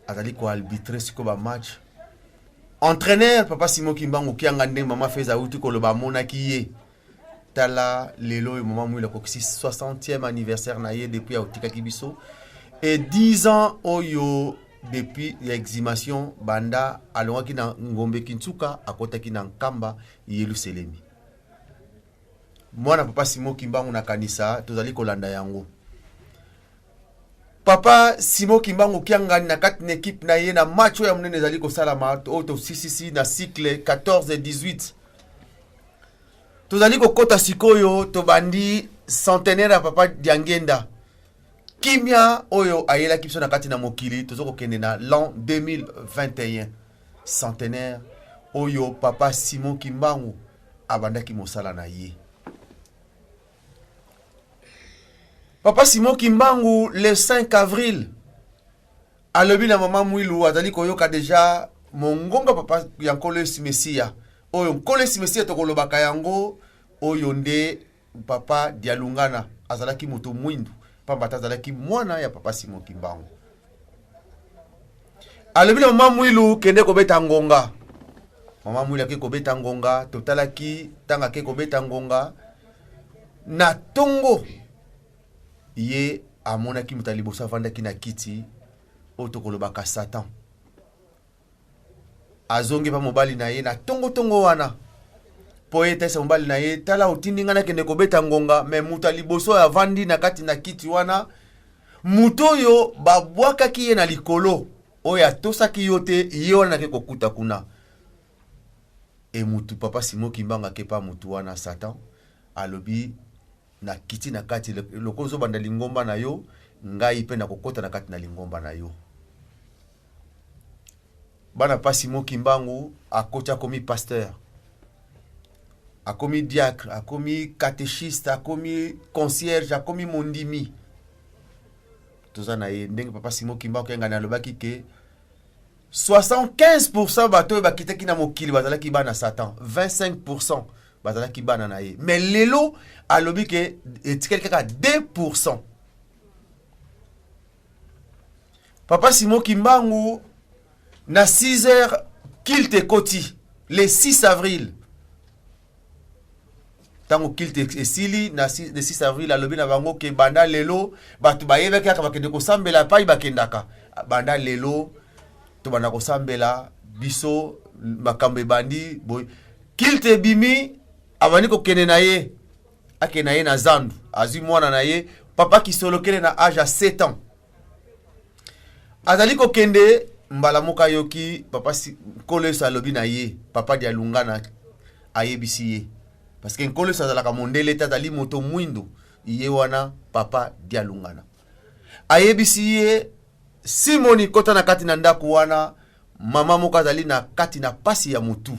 azali koarbitrer sikoyo bamatch. Entraîneur papa Simon Kimbangu Kianga, ndenge mama Feza auti koloba, amonaki ye. Tala lelo oyo mama Mwila akokisi 60e anniversaire na ye depuis aotikaki biso et 10 ans oyo depuis ya exhumation, banda alongwaki na Ngombe Kintsuka, akɔtaki na Nkamba Yelusalemi. Mwana papa Simon Kimbangu, nakanisa tozali kolanda yango. Papa Simon Kimbangu Kiangani na kati na ekipe na ye na match oyo ya monene ezali kosalama, oyo tosisisi na cycle 14 18, tozali kokɔta sikoyo, tobandi centenaire ya papa Diangenda, kimia oyo ayelaki biso na kati na mokili. Toza kokende na l'an 2021, centenaire oyo papa Simon Kimbangu abandaki mosala na ye. Papa Simon Kimbangu, le 5 avril, alobi na mama Mwilu, azali koyoka déjà mongonga papa ya Nkolo Yesu Mesiya. Oyo Nkolo Yesu Mesiya tokolobaka yango, oyo nde papa Dialungana azalaki moto mwindu, pamba te azalaki mwana ya papa Simon Kimbangu. Alobi na mama Mwilu: "Kende kobeta ngonga." Mama Mwilu ake kobeta ngonga. Totalaki ntango ake kobeta ngonga na ntongo, ye amonaki moto ya liboso avandaki na kiti oyo tokolobaka Satan. Azongi mpa mobali na ye na ntongotongo wana. Mpo ye etalisa mobali na ye, tala otindi ngai nakende kobeta ngonga, me moto ya liboso oyo avandi na kati na kiti wana, moto oyo babwakaki ye na likolo, oyo atosaki yo te, ye wana nake kokuta kuna. E mutu papa Simon Kimbangu akepa mutu wana Satan alobi na kiti na kati lokola ozobanda lingomba na yo, ngai mpe nakokota na kati na lingomba na yo. Bana pa Simon Kimbangu akoti akomi pasteur, akomi diacre, akomi catéchiste, akomi concierge, akomi mondimi. Toza na ye ndenge papa Simon Kimbangu kengani alobaki ke 75% bato oyo bakitaki na mokili bazalaki bana Satan, 25% bazalaki bana na ye. Mais lelo alobi ke etikali kaka 2%. Papa Simon Kimbangu na 6 heures culte ekoti le 6 avril. Ntango culte esili na le 6 avril, alobi na bango ke banda lelo bato bayebaki kaka bakende kosambela epai bakendaka, banda lelo tobanda kosambela biso, makambo ebandi boye. Culte ebimi, abandi kokende na ye, akende na ye na zandu, azwi mwana na ye papa Kisolokele na age ya 7 ans, azali kokende. Mbala moko ayoki papa Nkolo Yesu alobi na ye, papa Dialungana ayebisi ye, parce que Nkolo Yesu azalaka mondele te, azali moto mwindo. Ye wana papa Dialungana ayebisi ye: Simoni, kota na kati na ndako wana, mama moko azali na kati na pasi ya motu.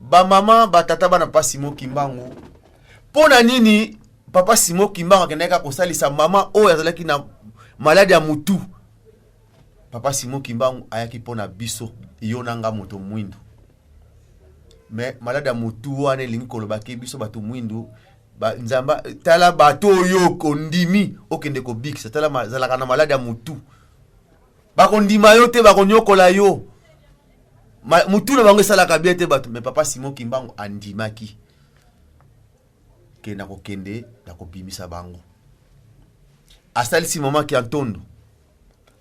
Bamama, batata, bana papa Simon Kimbangu, mpo na nini papa Simon Kimbangu akendaki kaka kosalisa mama oyo azalaki na maladi ya motu? Papa Simon Kimbangu ayaki mpo na biso, yo na nga moto mwindu. Me maladi ya motu wana elingi koloba ke biso bato mwindu ba, Nzamba tala bato oyo kondimi okende kobikisa, tala azalaka na maladi ya motu, bakondima yo te, bakonyokola yo, motu na bango esalaka bien te bato. Me papa Simon Kimbangu andimaki ke na kokende na kobimisa bango, asalisi mama Kiantondo.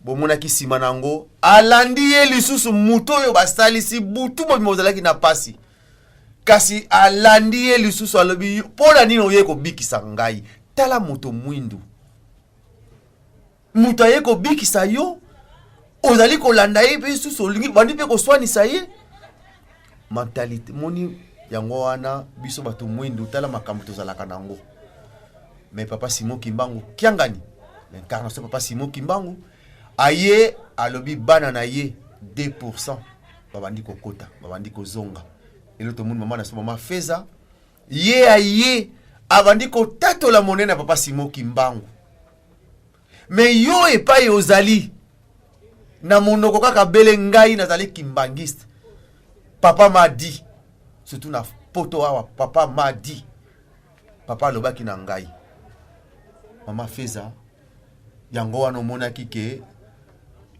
Bomonaki nsima na yango alandi ye lisusu, moto oyo basalisi butu mobima ozalaki na pasi, kasi alandi ye lisusu, alobi: mpo na nini oye kobikisa ngai? Tala moto mwindu, moto aye kobikisa yo, ozali kolanda ye mpe lisusu olingi bandi mpe koswanisa ye. Mentalité moni yango wana, biso bato mwindu, tala makambo tozalaka nango. Mais papa Simon Kimbangu Kiangani, l'incarnation, papa Simon Kimbangu aye, alobi bana na ye 2% babandi kokota, babandi kozonga. Lelo tomoni mama na so, mama Feza, ye aye abandi kotatola monene ya papa Simon Kimbangu. Me yo epai ozali na monoko kaka bele ngai nazali kimbangiste, papa m'a dit, surtout na poto awa, papa m'a dit, papa alobaki na ngai. Mama Feza, yango wana omonaki ke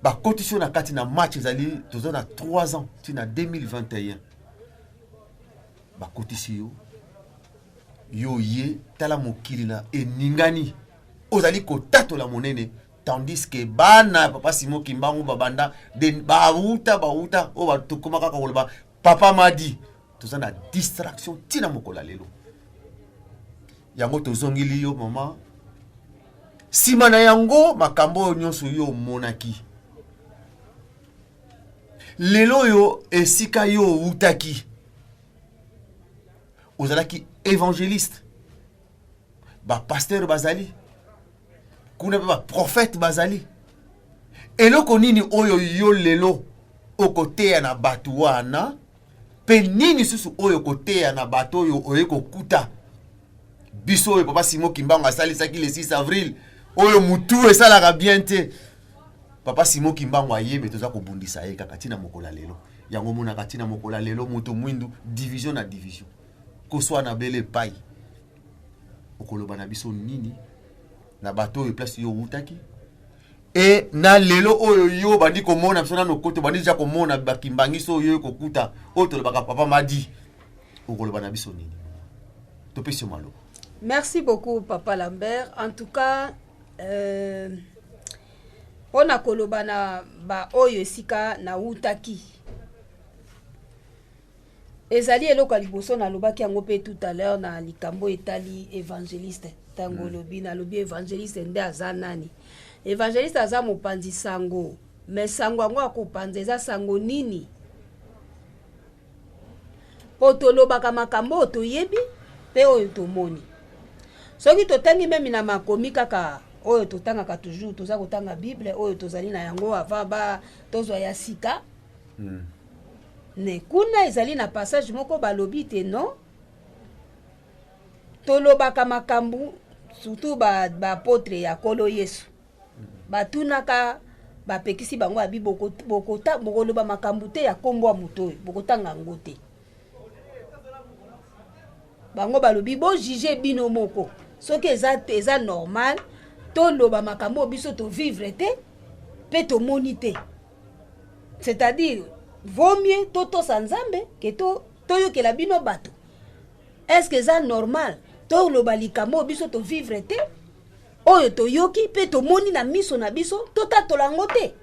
bakotisi yo na kati na match. Ezali toza na 3 ans ntina 2021, bakotisi yo, yo ye tala mokili na eningani, ozali kotatola monene, tandis que bana ya papa Simon Kimbangu babanda bauta bauta oyo tokóma kaka koloba papa m'a dit. Toza na distraction ntina mokolo ya lelo. Yango tozongeli yo mama, nsima na yango makambo oyo nyonso yo omonaki, lelo oyo esika yo owutaki, ozalaki évangéliste, bapasteur bazali kuna mpe baprophète bazali, eloko nini oyo yo lelo okoteya na bato wana, mpe nini susu oyo okoteya na bato oyo oye kokuta biso, oyo papa Simon Kimbangu asalisaki le 6 avril, oyo mutu esalaka bien te? Papa Simon Kimbangu ayembe, toza kobundisa ye kaka ntina mokolo ya lelo. Yango omonaka ntina mokolo ya lelo moto mwindu division na division, koswana bele epai. Okoloba na biso nini na bato oyo place yo owutaki e na lelo oyo yo bandi komona biso nano kote, bandi deja komona bakimbangiso oyo yo kokuta, oyo tolobaka papa m'a dit, okoloba na biso nini? Topesi yo maloba. Merci beaucoup, papa Lambert. En tout cas, mpona koloba na baoyo esika nawutaki. Ezali eloko ya liboso, nalobaki yango mpe tout à l'heure na likambo etali évangéliste. Ntango olobi, nalobi évangéliste nde aza nani? Évangéliste aza mopanzi sango. Mais sango yango akopanza eza sango nini? Mpo tolobaka makambo oyo toyebi mpe oyo tomoni. Soki totangi même na makomi kaka oyo totangaka toujours, toza kotanga Bible oyo tozali na yango avant ba tozwa ya sika, ne kuna ezali na passage moko balobi te non, tolobaka makambo, surtout baapôtre ba ya Nkolo Yesu batunaka, bapekisi bango abi bokoloba makambo te ya nkombo ya moto oyo, bokotanga yango te. Bango balobi bojuger bino moko soki eza normal toloba makambo oyo biso tovivre te mpe tomoni te. C'est-à-dire vaut mieux totosa Nzambe ke toyokela bino bato. Est ce que eza normal toloba likambo oyo biso tovivre te, oyo toyoki mpe tomoni na miso na biso, totatola yango te?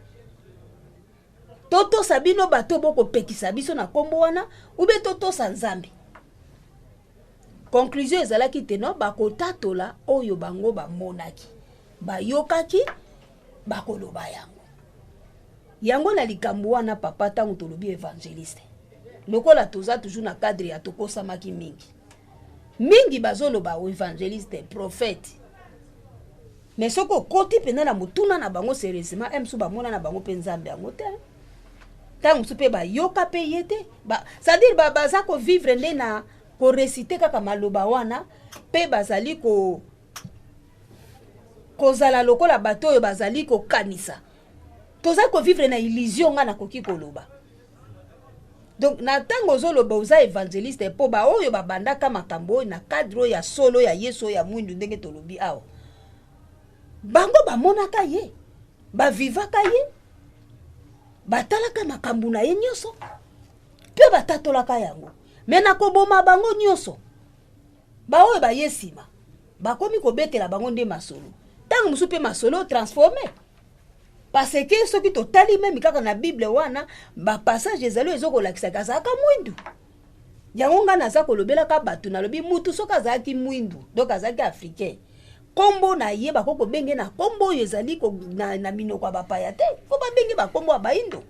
Totosa bino bato bokopekisa biso na nkombo wana, ube totosa Nzambe? Conclusion ezalaki te no, bakotatola oyo bango bamonaki, bayokaki, bakoloba yango. Yango na likambo wana, papa, ntango tolobi évangéliste, lokola toza toujours na cadre ya tokosamaki mingi mingi, bazoloba évangéliste, prophète, mais soki okoti mpenza na motuna na bango sérieusement, e mosusu bamona na bango mpe Nzambe yango te, ntango mosusu mpe bayoka mpe ye te. C'est-à-dire baza kovivre nde na koréciter kaka maloba wana, mpe bazali kozala lokola bato oyo bazali kokanisa toza kovivre na illusion. Nga nakoki koloba donc na ntango ozoloba oza évangéliste, mpo baoyo babandaka makambo oyo na cadre oyo ya solo ya Yesu oyo ya mwindu, ndenge tolobi awa, bango bamonaka ye, bavivaka ye, batalaka makambo na ye nyonso mpe batatolaka yango. Mais na koboma bango nyonso, baoyo baye nsima bakomi kobetela bango nde masolo, ntango mosusu mpe masolo transformé, parce que soki totali même kaka na Bible wana, bapassage ezali oyo ezokolakisaka azalaka mwindu. Yango ngai naza kolobelaka bato, nalobi mutu soki azalaki mwindu, donc azalaki africain, nkombo na ye bakoki kobenge na nkombo oyo ezali na minoko ya bapaya te, fo babenge bakombo ya baindo.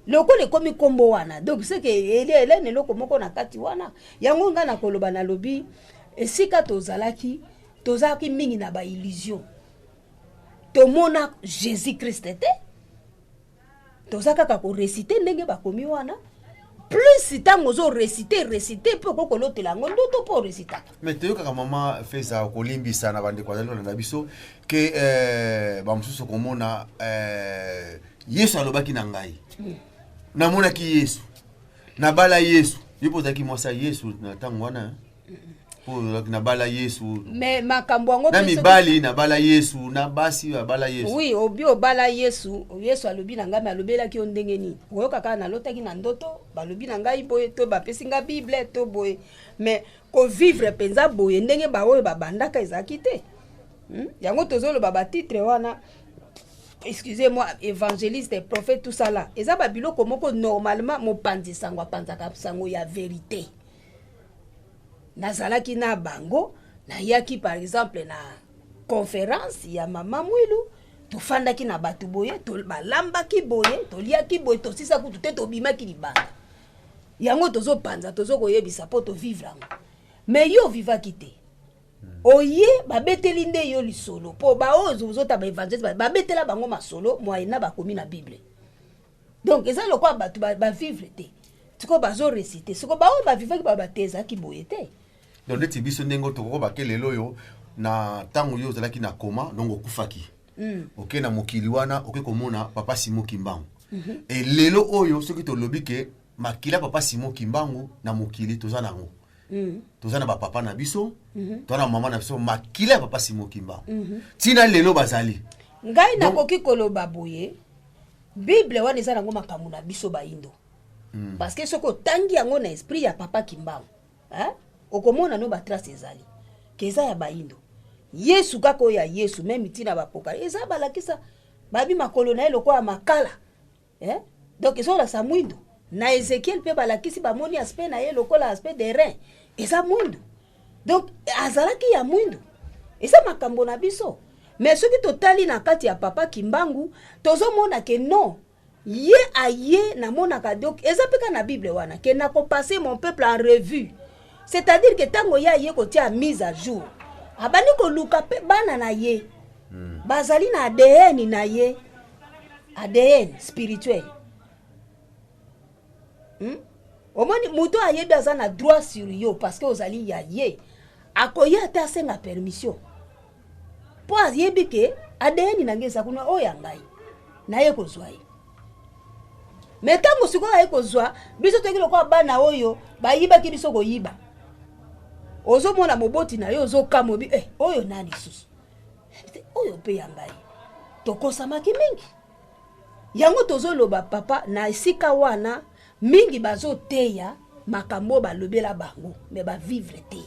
Lokola ekomi nkombo wana, donc seke elene eloko moko na kati wana. Yango ngai na koloba, nalobi esika tozalaki, tozalaki mingi na baillusion. Tomona Jésus Christ te, toza kaka koréciter ndenge bakomi wana. Plus ntango ozoréciter, réciter, mpe okoki kolotela yango ndoto mpo orécitaka. Mais toyokaka, mama Feza, kolimbisa na bandeko azali kolanda biso, ke bamosusu komona Yesu alobaki na ngai, namonaki Yesu, nabala Yesu. Yo mpo ozalaki mwasi ya Yesu na ntango wana, mpo ozalaki nabala Yesu. Mais makambo yango na mibali nabala Yesu, na basi babala Yesu. Oui, obi obala Yesu, Yesu alobi na ngai, mais alobelaki yo ndenge nini? Oyoka kaka nalotaki na ndoto, balobi na ngai boye, to bapesi nga Bible to boye. Mais kovivre mpenza boye ndenge baoyo babandaka ezalaki te, Yango tozoloba batitre wana, excusez-moi, évangéliste, prophète, tout ça là, eza babiloko moko normalement mopanzi sango apanzaka sango ya vérité. Nazalaki na bango, nayaki par exemple na conférence ya mama Mwilu, tofandaki na bato boye, balambaki boye, toliaki boye, tosisa kutu te, tobimaki libanda. Yango tozopanza, tozokoyebisa mpo tovivre yango. Mais yo ovivaki te, oye babeteli nde yo lisolo, mpo baoyo ozota baévangéliste babetela bango masolo moyena bakomi na Bible. Donc eza lokola bato bavivre te, sikoyo bazoréciter. Sikoyo baoyo bavivaki baloba te ezalaki boye te. Donc neti biso ndenge tokoki bake lelo oyo, na ntango yo ozalaki na koma, donc okufaki, oke na mokili wana, oke komona papa Simon Kimbangu. E lelo oyo soki tolobi ke makila papa Simon Kimbangu na mokili, toza nango, toza na bapapa na biso, toza na mama na biso, makila ya papa Simon Kimbangu ntina lelo bazali. Ngai nakoki koloba boye, Bible wana eza nango makambo na biso baindo, parce que soki otangi yango na esprit ya papa Kimbangu, hein? Okomona no batrace ezali ke eza ya baindo. Yesu kaka oyo ya Yesu, même ntina bapoka eza balakisa babi makolo na ye lokola makala, eh? Donc ezolakisa mwindo. Na Ezekiel mpe balakisi, bamoni aspect na ye lokola aspect de rein eza mwindu. Donc azalaki ya mwindu. Eza makambo na biso. Mais soki totali na kati ya Papa Kimbangu, tozomona ke non, ye aye namonaka. Donc eza mpe kaka na Bible wana ke nakopasser mon peuple en revue, c'est-à-dire ke ntango ye aye kotia mise à jour, abandi koluka mpe bana na ye bazali na ADN na ye, ADN spirituel, Omoni moto ayebi aza na droit sur yo parce que ozali ya ye, akoya ate asenga permission mpo ayebi ke ADN na ngai eza kuna, oyo ya ngai naye kozwa ye. Me ntango sikoyo aye kozwa biso, toyeki lokola bana oyo bayibaki biso koyiba. Ozomona moboti na yo, ozokamwa obi eh, oyo nani susu oyo mpe ya ngai. Tokosamaki mingi. Yango tozoloba, papa, na esika wana mingi bazoteya makambo oyo balobela bango, me bavivre te.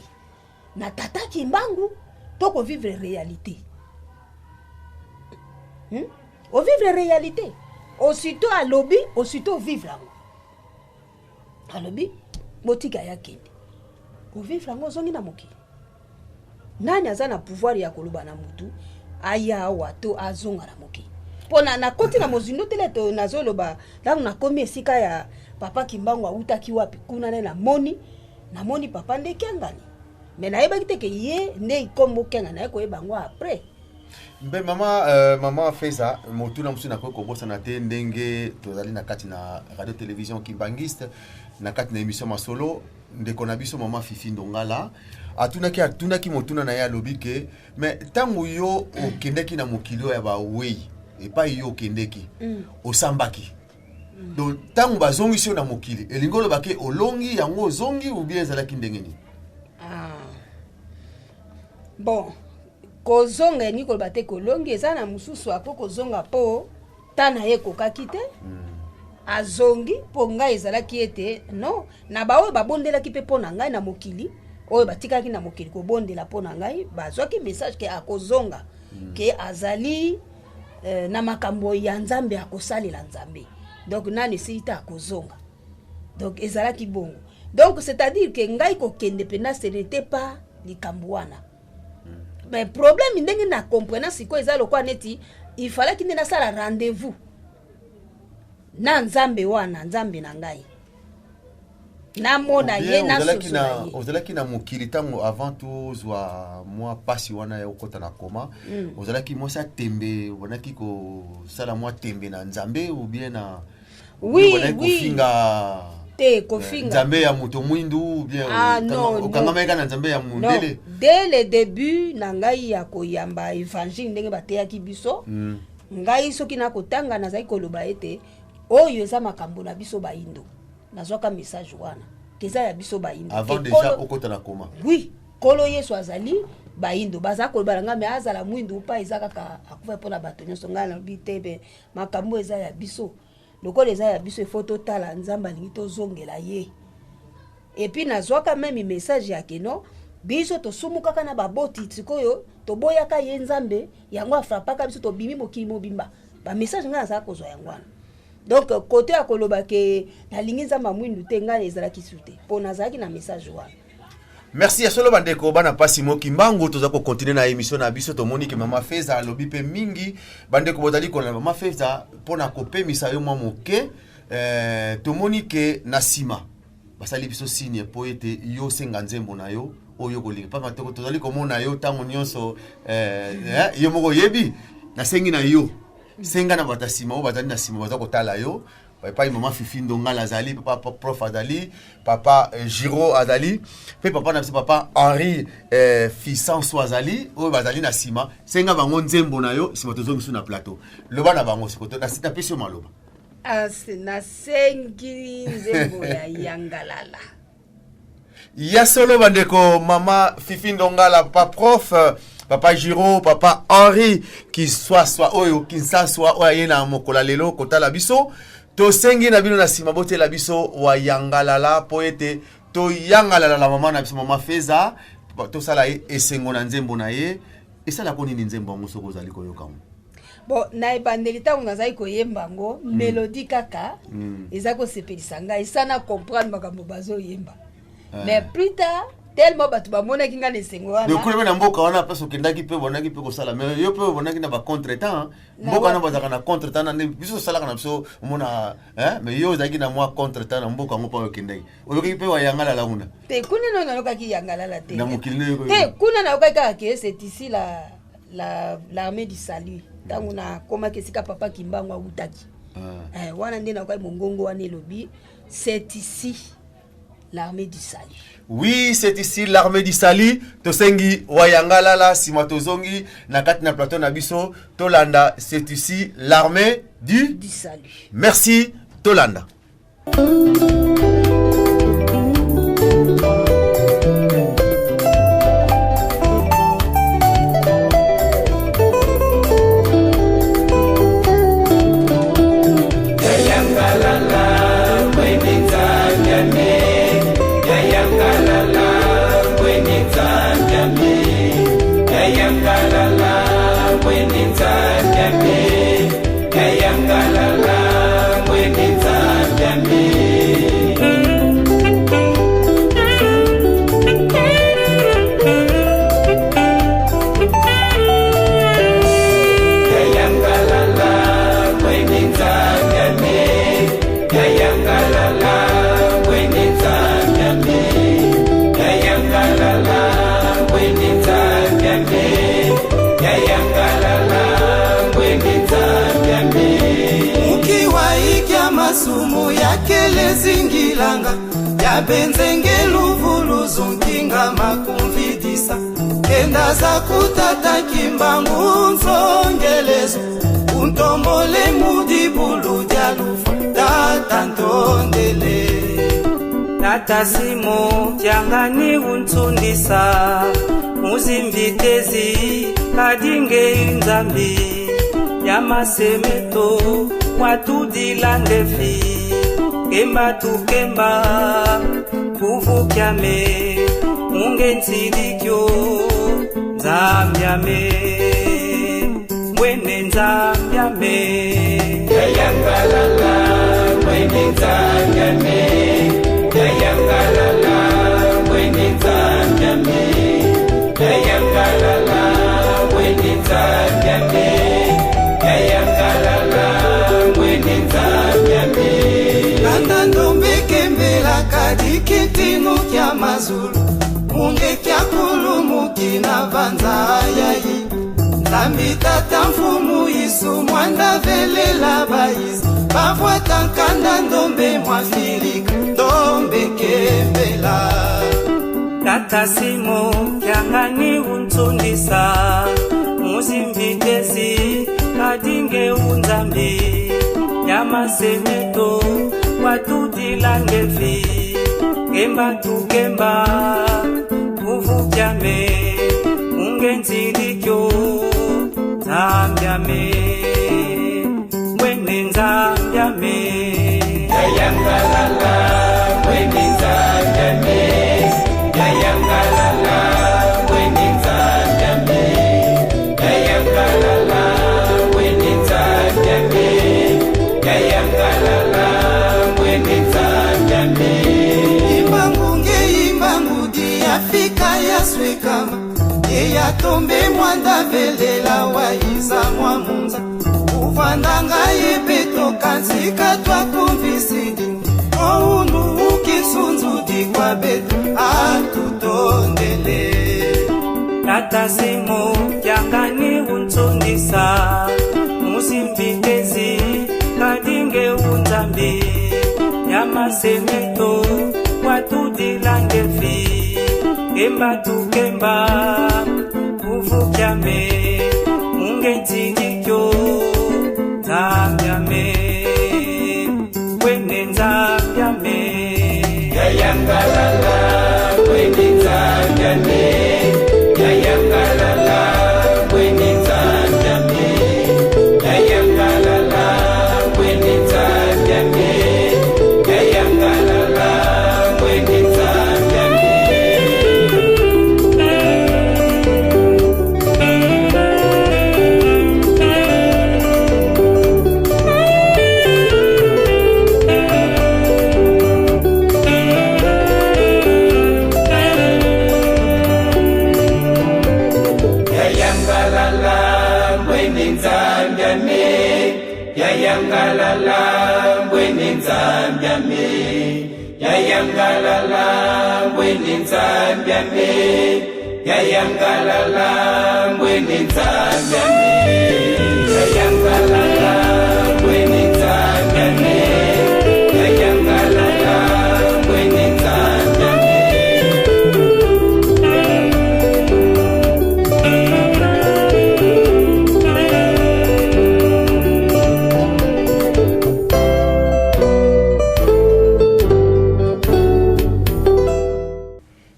Na tata Kimbangu tokovivre réalité, Ovivre réalité aussitôt alobi, aussitôt ovivre yango. Alobi botika ya kende, ovivre yango, ozongi na mokili. Nani aza na pouvoir ya koloba na mutu aya awa to azonga na mokili? Mpo na nakoti na mozindo tele to nazoloba, ntango nakomi esika ya Papa Kimbangu awutaki wapi kuna, nde namoni papa nde Kiangani, me nayebaki te ke ye nde ikombo Kiangani. Naye koyeba yango après. Mpe mama Feza, motuna mosusu nakoki kobosana te, ndenge tozali na kati na Radio Télévision Kimbangiste, na kati na émission Masolo, ndeko na biso mama Fifi Ndongala atunaki motuna na ye. Alobi ke me ntango yo okendeki na mokili oyo ya bawei, epai yo okendeki, osambaki. Donc ntango bazongisi yo na mokili, elingi oloba ke olongi yango, ozongi, ou bien ezalaki ndenge nini? Ah. Bon, kozonga elingi koloba te kolongi. Eza na mosusu ako kozonga mpo ta na ye ekokaki te, azongi. Mpo ngai ezalaki ete non, na baoyo babondelaki mpe mpo na ngai na mokili, oyo batikaki na mokili kobondela mpo na ngai, bazwaki message ke akozonga, ke azali na makambo ya Nzambe, akosalela Nzambe. Donc nani esili te, akozonga. Donc ezalaki bongo. Donc c'est-à-dire ke ngai kokende mpenza, ce n'était pas likambo wana. Mais problème, ndenge na comprena sikoyo, eza lokola neti ifalaki nde nasala rendez-vous na Nzambe wana, Nzambe na ngai, namona ye, nasosola ye. Ozalaki na mokili ntango avant tozwa mwa pasi wana ya okota na koma, ozalaki mwasi atembe, obandaki kosala mwa tembe na Nzambe ou bien na Oui, obandaki oui. kofinga Te, kofinga. Nzambe ya moto mwindu ou bien Ah, non, non. okangamaki kaka na Nzambe ya Non, mondele? dès le début na ngai ya koyamba évangile, ndenge bateyaki biso, ngai soki nakotanga, nazali koloba ete oyo eza makambo na biso bayindo. Nazwaka message wana ke eza ya biso bayindo. Avant Ke déjà okota na koma. Oui, Nkolo Yesu azali bayindo. Baza koloba na ngai me azala mwindu mpa, eza kaka akufa mpona bato nyonso. Ngai nalobi te, me makambo eza ya biso. Lokola eza ya biso, ifo totala Nzambe alingi tozongela ye. Et puis nazwaka même message ya keno biso tosumukaka na baboti, sikoyo toboyaka ye Nzambe, yango afrapaka biso, tobimi mokili mobimba. Bamessage ngai nazala kozwa yango wana. Donc kote ya koloba ke nalingi Nzambe ya mwindu te, ngai ezalaki su te, mpo nazalaki na message wana. Merci ya solo, bandeko bana mpasi moki mbangu. Toza kocontinuer na émission na biso. Tomoni ke mama Feza alobi mpe mingi. Bandeko bozali kolanda mama Feza mpona kopemisa yo mwa moke. Tomoni ke na nsima basali biso signe mpo ete yo osenga nzembo na yo oyo kolinga, pamba te tozali komona yo ntango nyonso, yo moko oyebi. Nasengi na yo, senga na bato ya nsima oyo bazali na nsima, baza kotala yo, epai mama Fifi Ndongala azali, papa prof azali, papa Giro azali, mpe papa na biso papa Henri Fisanso azali, oyo bazali na nsima. Senga bango nzembo na yo, nsima tozongi na plateau. Loba na bango siko, napesi yo maloba. Nasengi nzembo ya Yangalala. Ya solo, bandeko, mama Fifi Ndongala, papa prof, papa Giro, papa Henri Kiswaswa oyo Kinsaswa oyo aye na mokolo ya lelo kotala biso, tosengi na bino na nsima botela biso wa Yangalala mpo ete toyangalala na mama na biso, mama Feza. Tosala ye esengo na nzembo na ye. Esalako nini nzembo yango soki ozali koyoka yango? Bon, na ebandeli ntango nazali koyemba yango, mélodie kaka eza kosepelisa ngai sana comprendre makambo bazoyemba. Mais plus tard, tellement bato bamonaki ngai na esengo wana. Kuna mpe na mboka wana place okendaki mpe bonaki mpe kosala, mais yo mpe obonaki na bacontretemps. Mboka wana bazalaka na contretemps na nde biso tosalaka na biso omona, hein, mais yo ozalaki na mwa contretemps na mboka yango mpo okendaki, oyokaki mpe wayangalala kuna? Te, kuna no nayokaki yangalala te. Na mokili nde? Te, kuna nayokaki kaka ke c'est ici la l'armée du salut. Ntango nakomaki esika papa Kimbangu awutaki, wana nde nayokaki mongongo wana elobi: "C'est ici l'armée du salut." Oui, c'est ici l'armée du salut. Tosengi wayangalala, nsima tozongi na kati na plateau na biso. Tolanda "C'est ici l'armée du du salut". Merci, tolanda. Masumu yakele zingilanga yabenzenge luvuluzu nkinga makumvidisa kenda za kutata Kimbangu nzongelezo untombole mudibulu dia lufa tata ntondele. Tata Simo Kiangani untsundisa muzimbitezi kadinge nzambi ya masemeto watudila ndefi kemba tukemba kuvukyame mungenzilikyo nzambyame mwene nzambyame. Yayangalala mwene nzambyame, yayangalala mwene nzambyame, yayangalala mwene nzambyame, yayangalala mwene nzambyame. Kanda ndombe kembelaka dikitinu kya mazulu munge kya kulumuki na vanza yayi nzambi tata mfumu isu mwanda velela bayizi bavwata nkanda ndombe mwafilika ndombe kembela. Tata Simo Kiangani untsundisa muzimbitezi kadinge unzambi ya masemeto watudila ndefi kemba tukemba kuvukyame mungenzilikyo nzambyame mwene nzambyame. Yayangalala mwene nzambyame, yayangalala mwene nzambyame, yayangalala mwene nzambyame, yayangalala mwene nzambyame. Imbangu nge imbangu di afika yaswekama eyatombe mwanda velela wayiza mwa munza uvandanga ye tokanzika twakumvisidi ounu ukisunzudi kwa betu atutondele. Tata Simo Kiangani untsundisa muzimbitezi kadinge unzambi ya masemeto watudila ndefi kemba tukemba kuvukyame mungenzilikyo nzambyame mwene nzambyame. Yayangalala mwene nzambyame, yayangalala mwene nzambyame, yayangalala mwene nzambyame, yayangalala mwene nzambyame. Yayangalala mbwene nzambiame, yayangalala mbwene nzambiame, yayangalala mbwene nzambiame, yayangalala mbwene nzambiame, yayangalala mbwene nzambiame.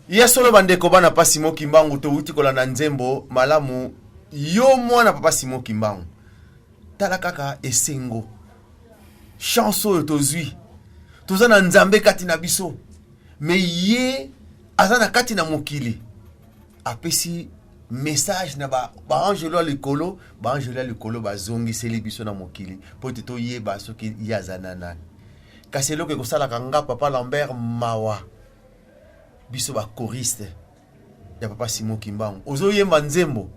Ya solo, bandeko bana papa Simon Kimbangu, towuti kolanda nzembo malamu. Yo mwana papa Simon Kimbangu, tala kaka esengo, chance oyo tozwi. Toza na Nzambe kati na biso, mais ye aza na kati na mokili, apesi message na baangelo ya likolo. Baangelo ya likolo bazongiseli biso na mokili mpo ete toyeba soki ye aza na nani. Kasi eloko ekosalaka nga papa Lambert mawa, biso bachoriste ya papa Simon Kimbangu, ozoyemba nzembo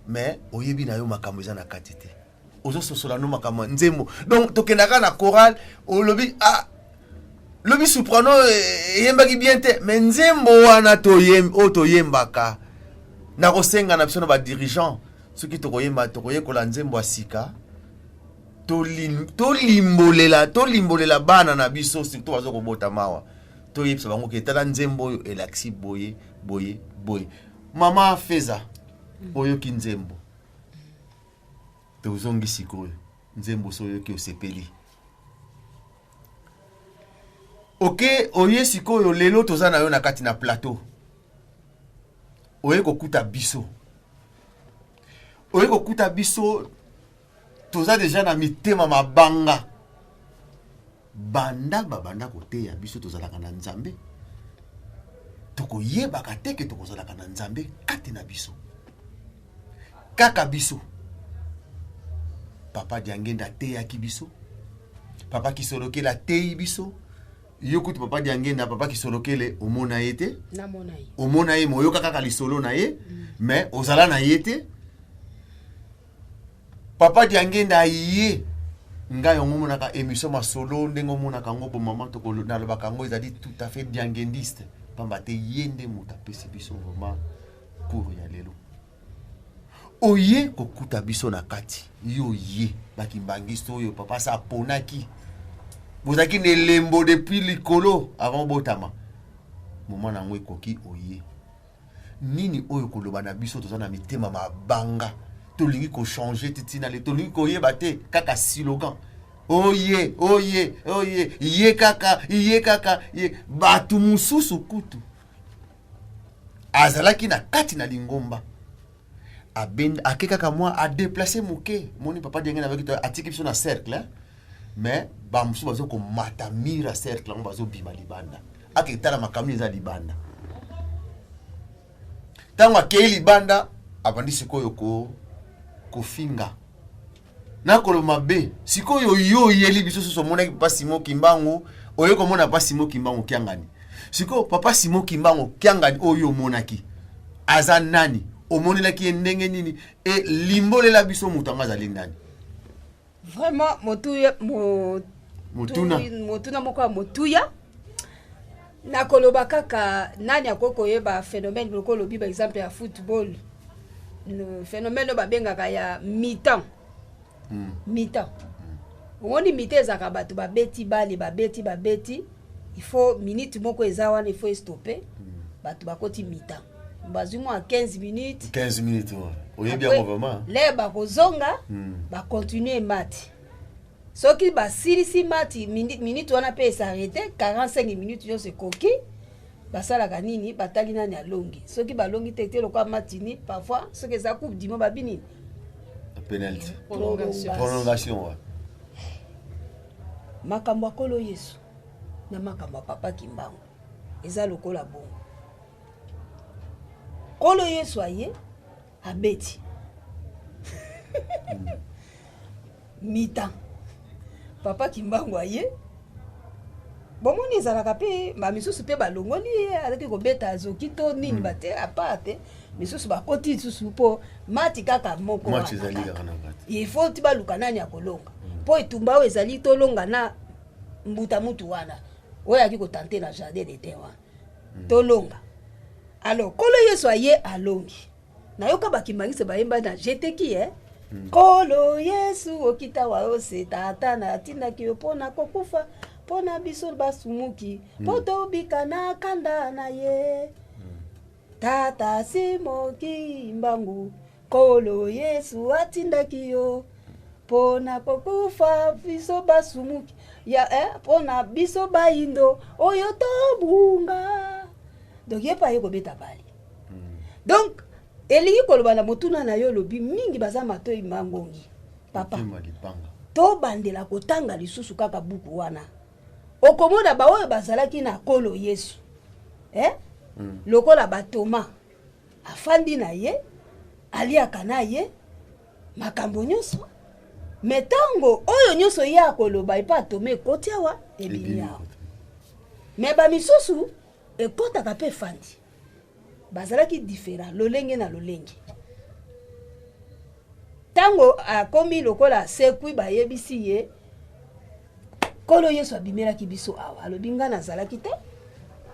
mais oyebi na yo makambo eza na kati te, ozososola no makambo ya nzembo. Donc tokendaka na chorale, olobi: "Ah, lobi soprano eyembaki bien te." Mais nzembo wana oyo toyembaka, na kosenga na biso na badirigeant, soki tokoyemba, tokoyekola nzembo ya sika, tolimbolela bana na biso, surtout baza kobota mawa, toyebisa bango ke tala, nzembo oyo elakisi boye, boye, boye. Mama Feza, oyoki nzembo, tozongi sikoyo. Nzembo so oyoki, osepeli, ok. Oye sikoyo, lelo toza na yo na kati na plateau, oye kokuta biso, oye kokuta biso toza deja na mitema mabanga. Banda babanda koteya biso, tozalaka na Nzambe, tokoyebaka te ke tokozalaka na Nzambe kati na biso. Kaka biso, papa Diangenda ateyaki biso, papa Kisolokele ateyi biso. Yo kutu, papa Diangenda, papa Kisolokele, omona ye te? Namona ye. Omona ye, moyoka kaka lisolo na ye, mais ozala na ye te. Papa Diangenda aye, ngai yango omonaka émission masolo ndenge omonaka yango bomama, nalobaka yango ezali tout à fait diangendiste, pamba te ye nde moto apesi biso vraiment cours ya lelo. Oye kokuta biso na kati, yo ye bakimbangiste oyo papa sa aponaki, bozalaki na elembo depuis likolo avant botama. Moma na yango ekoki, oye nini oyo koloba na biso? Toza na mitema mabanga, tolingi kochange te, ntina le tolingi koyeba te, kaka slogan: oye, oye, oye, ye kaka, ye kaka ye. Bato mosusu kutu azalaki na kati na lingomba, ake kaka mwa adéplace moke. Moni papa Ndenge nabaki, atiki biso na cercle, hein? Mais bamosusu bazo komata mur ya cercle yango, bazobima libanda, ake tala makambo eza libanda. Ntango akei libanda, abandi sikoyo kofinga na koloba mabe. Sikoyo yo oyeli biso susu, omonaki papa Simon Kimbangu, oye komona papa Simon Kimbangu Kiangani. Sikoyo papa Simon Kimbangu Kiangani oyo omonaki aza nani? Omonelaki ye ndenge nini? E limbolela biso moto yango azali nani? Vraiment, motuya Motuna. Motuna moko ya motuya. Nakoloba kaka, nani akoki koyeba phénomène lokola olobi, baexemple ya football, phénomène oyo babengaka ya mi-temps? Mi-temps, omoni mi-temps ezalaka bato babeti bale, babeti, babeti, il faut minute moko eza wana, il faut estope, bato bakoti mi-temps, bazwi mwa 15 minutes. 15 minutes, ouais. Oyebi yango vraiment. Le bakozonga, bacontinue match. Soki basilisi match, minute wana mpe esarrête, 45 minutes nyonso ekoki, basalaka nini? Batali nani alongi. Soki balongi te te, lokwa match ni parfois soki eza Coupe du monde, babi nini? Penalty. Prolongation. Prolongation, ouais. Makambo ya Nkolo Yesu na makambo ya papa Kimbangu eza lokola bongo. Nkolo Yesu aye, abeti mi-temps. Papa Kimbangu aye, bomoni ezalaka mpe bamisusu mpe balongoli ye, azalaki kobeta, azoki to nini, bate apart te, misusu bakoti lisusu mpo match kaka moko match wana ezali kaka. Kaka na kati. Il faut ti baluka nani akolonga. Mpo etumba oyo ezali tolonga na mbuta mutu wana oyo ayaki kotante na jardin d'Eden wana. Tolonga. Alors Nkolo Yesu aye alongi. Nayoka bakimbangiste bayemba na jeteki eh? Nkolo Yesu okita wa ose tata na atindaki yo mpona kokufa mpona biso basumuki mpo tobika na kanda na ye. Tata Simon Kimbangu, Nkolo Yesu atindaki yo mpona kokufa biso basumuki ya eh, mpona biso bayindo oyo tobunga. Donc ye mpe aye kobeta bali. Donc elingi koloba na motuna na yo, olobi mingi baza matoi mangongi papa. Motema libanga. Tobandela kotanga lisusu kaka buku wana, okomona baoyo bazalaki na Nkolo Yesu, eh? Lokola batoma afandi na ye, aliaka na ye makambo nyonso, me ntango oyo nyonso ye akoloba epa atoma ekoti awa, ebimi Ebimi awa. Me bamisusu ekɔtaka mpe efandi, bazalaki différent lolenge na lolenge. Ntango akomi lokola asekwi, bayebisi ye Nkolo Yesu abimelaki biso awa, alobi ngai nazalaki te,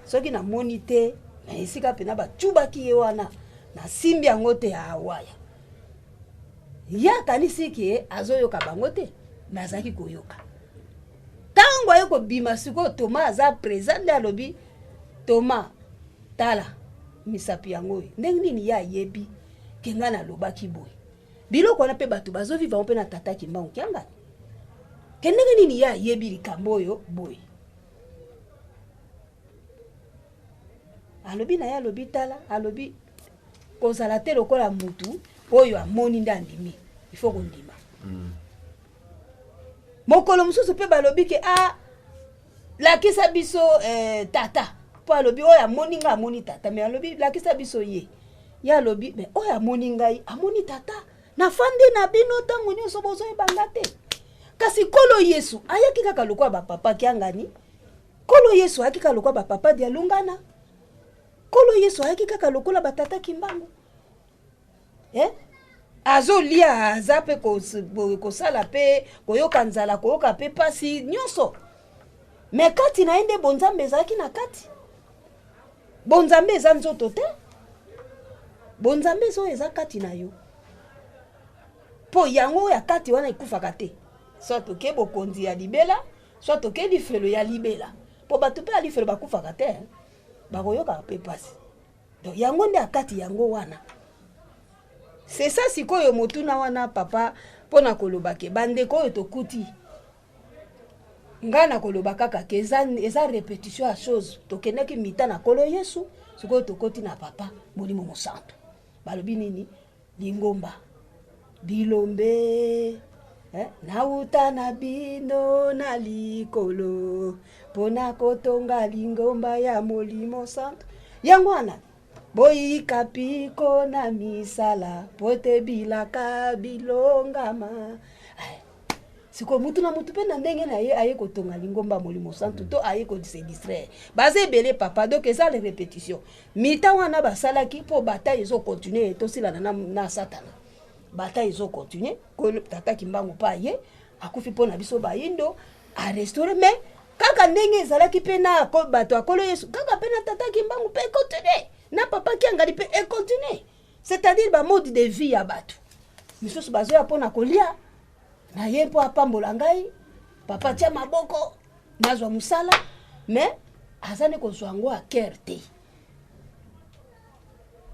soki namoni te na esika mpena bacubaki ye wana, nasimbi yango te. Awaya ye akanisi ke azoyoka bango te, me azalaki koyoka. Ntango aye kobima sikoyo, Toma aza présent, nde alobi: "Toma, tala misapi yango oyo." Ndenge nini ye ayebi ke ngai nalobaki boye? Biloko wana mpe bato bazovivre yango mpe na tata Kimbangu Kiangani, ke ndenge nini ye ayebi likambo oyo boye? Alobi na ye, alobi: "Tala," alobi, "kozala te lokola mutu oyo amoni nde andimi, il faut kondima." Mokolo mosusu mpe balobi ke a lakisa biso tata, mpo alobi oyo amoni ngai amoni tata. Me alobi: "Lakisa biso ye." Ye alobi: "Me oyo amoni ngai amoni tata. Nafandi na bino ntango nyonso, bozoyebanga te." Kasi Nkolo Yesu ayaki kaka lokola bapapa Kiangani, Nkolo Yesu ayaki kaka lokola bapapa Dialungana, Nkolo Yesu ayaki kaka lokola batata Kimbangu, eh? Azolia, aza mpe kosala mpe koyoka nzala, koyoka mpe mpasi nyonso, me kati na ye nde bonzambe ezalaki na kati. Bonzambe eza nzoto te, bonzambe eza oyo eza kati na yo, mpo yango oyo ya kati wana ekufaka te. Soit oke bokonzi ya libela, soit oke lifelo ya libela, mpo bato mpe ya lifelo bakufaka te, bakoyokaka mpe mpasi. Donc yango nde akati yango wana, c'est ça. Sikoyo motuna wana papa, mpo na koloba ke bandeko oyo tokuti, ngai na koloba kaka ke eza répétition ya chose. Tokendaki mita na Nkolo Yesu, sikoyo tokoti na papa Molimo Mosantu. Balobi nini? Lingomba bilombe, eh, nauta na bino na likolo mpona kotonga lingomba ya Molimo Santu. Yango wana boyika piko na misala po te bilaka bilongama. Ay, sikoyo mutu na mutu mpe na ndenge na ye aye kotonga lingomba Molimo Santu to aye kose distraire, baza ebele papa. Donc eza le répétition mita wana basalaki mpo bataille ezocontinue, tosilana na Satana. Bataille ezocontinue. Tata Kimbangu mpe aye akufi mpo na biso bayindo, arestaure, mais kaka ndenge ezalaki mpe na bato ya Nkolo Yesu, kaka mpe na tata Kimbangu mpe econtinue, na papa Kiangani mpe econtinue, c'est-à-dire bamode de vie ya bato misusu bazoya mpo na kolia na ye mpo apambola ngai, papa tia maboko nazwa mosala, mais aza nde kozwa yango à cœur te.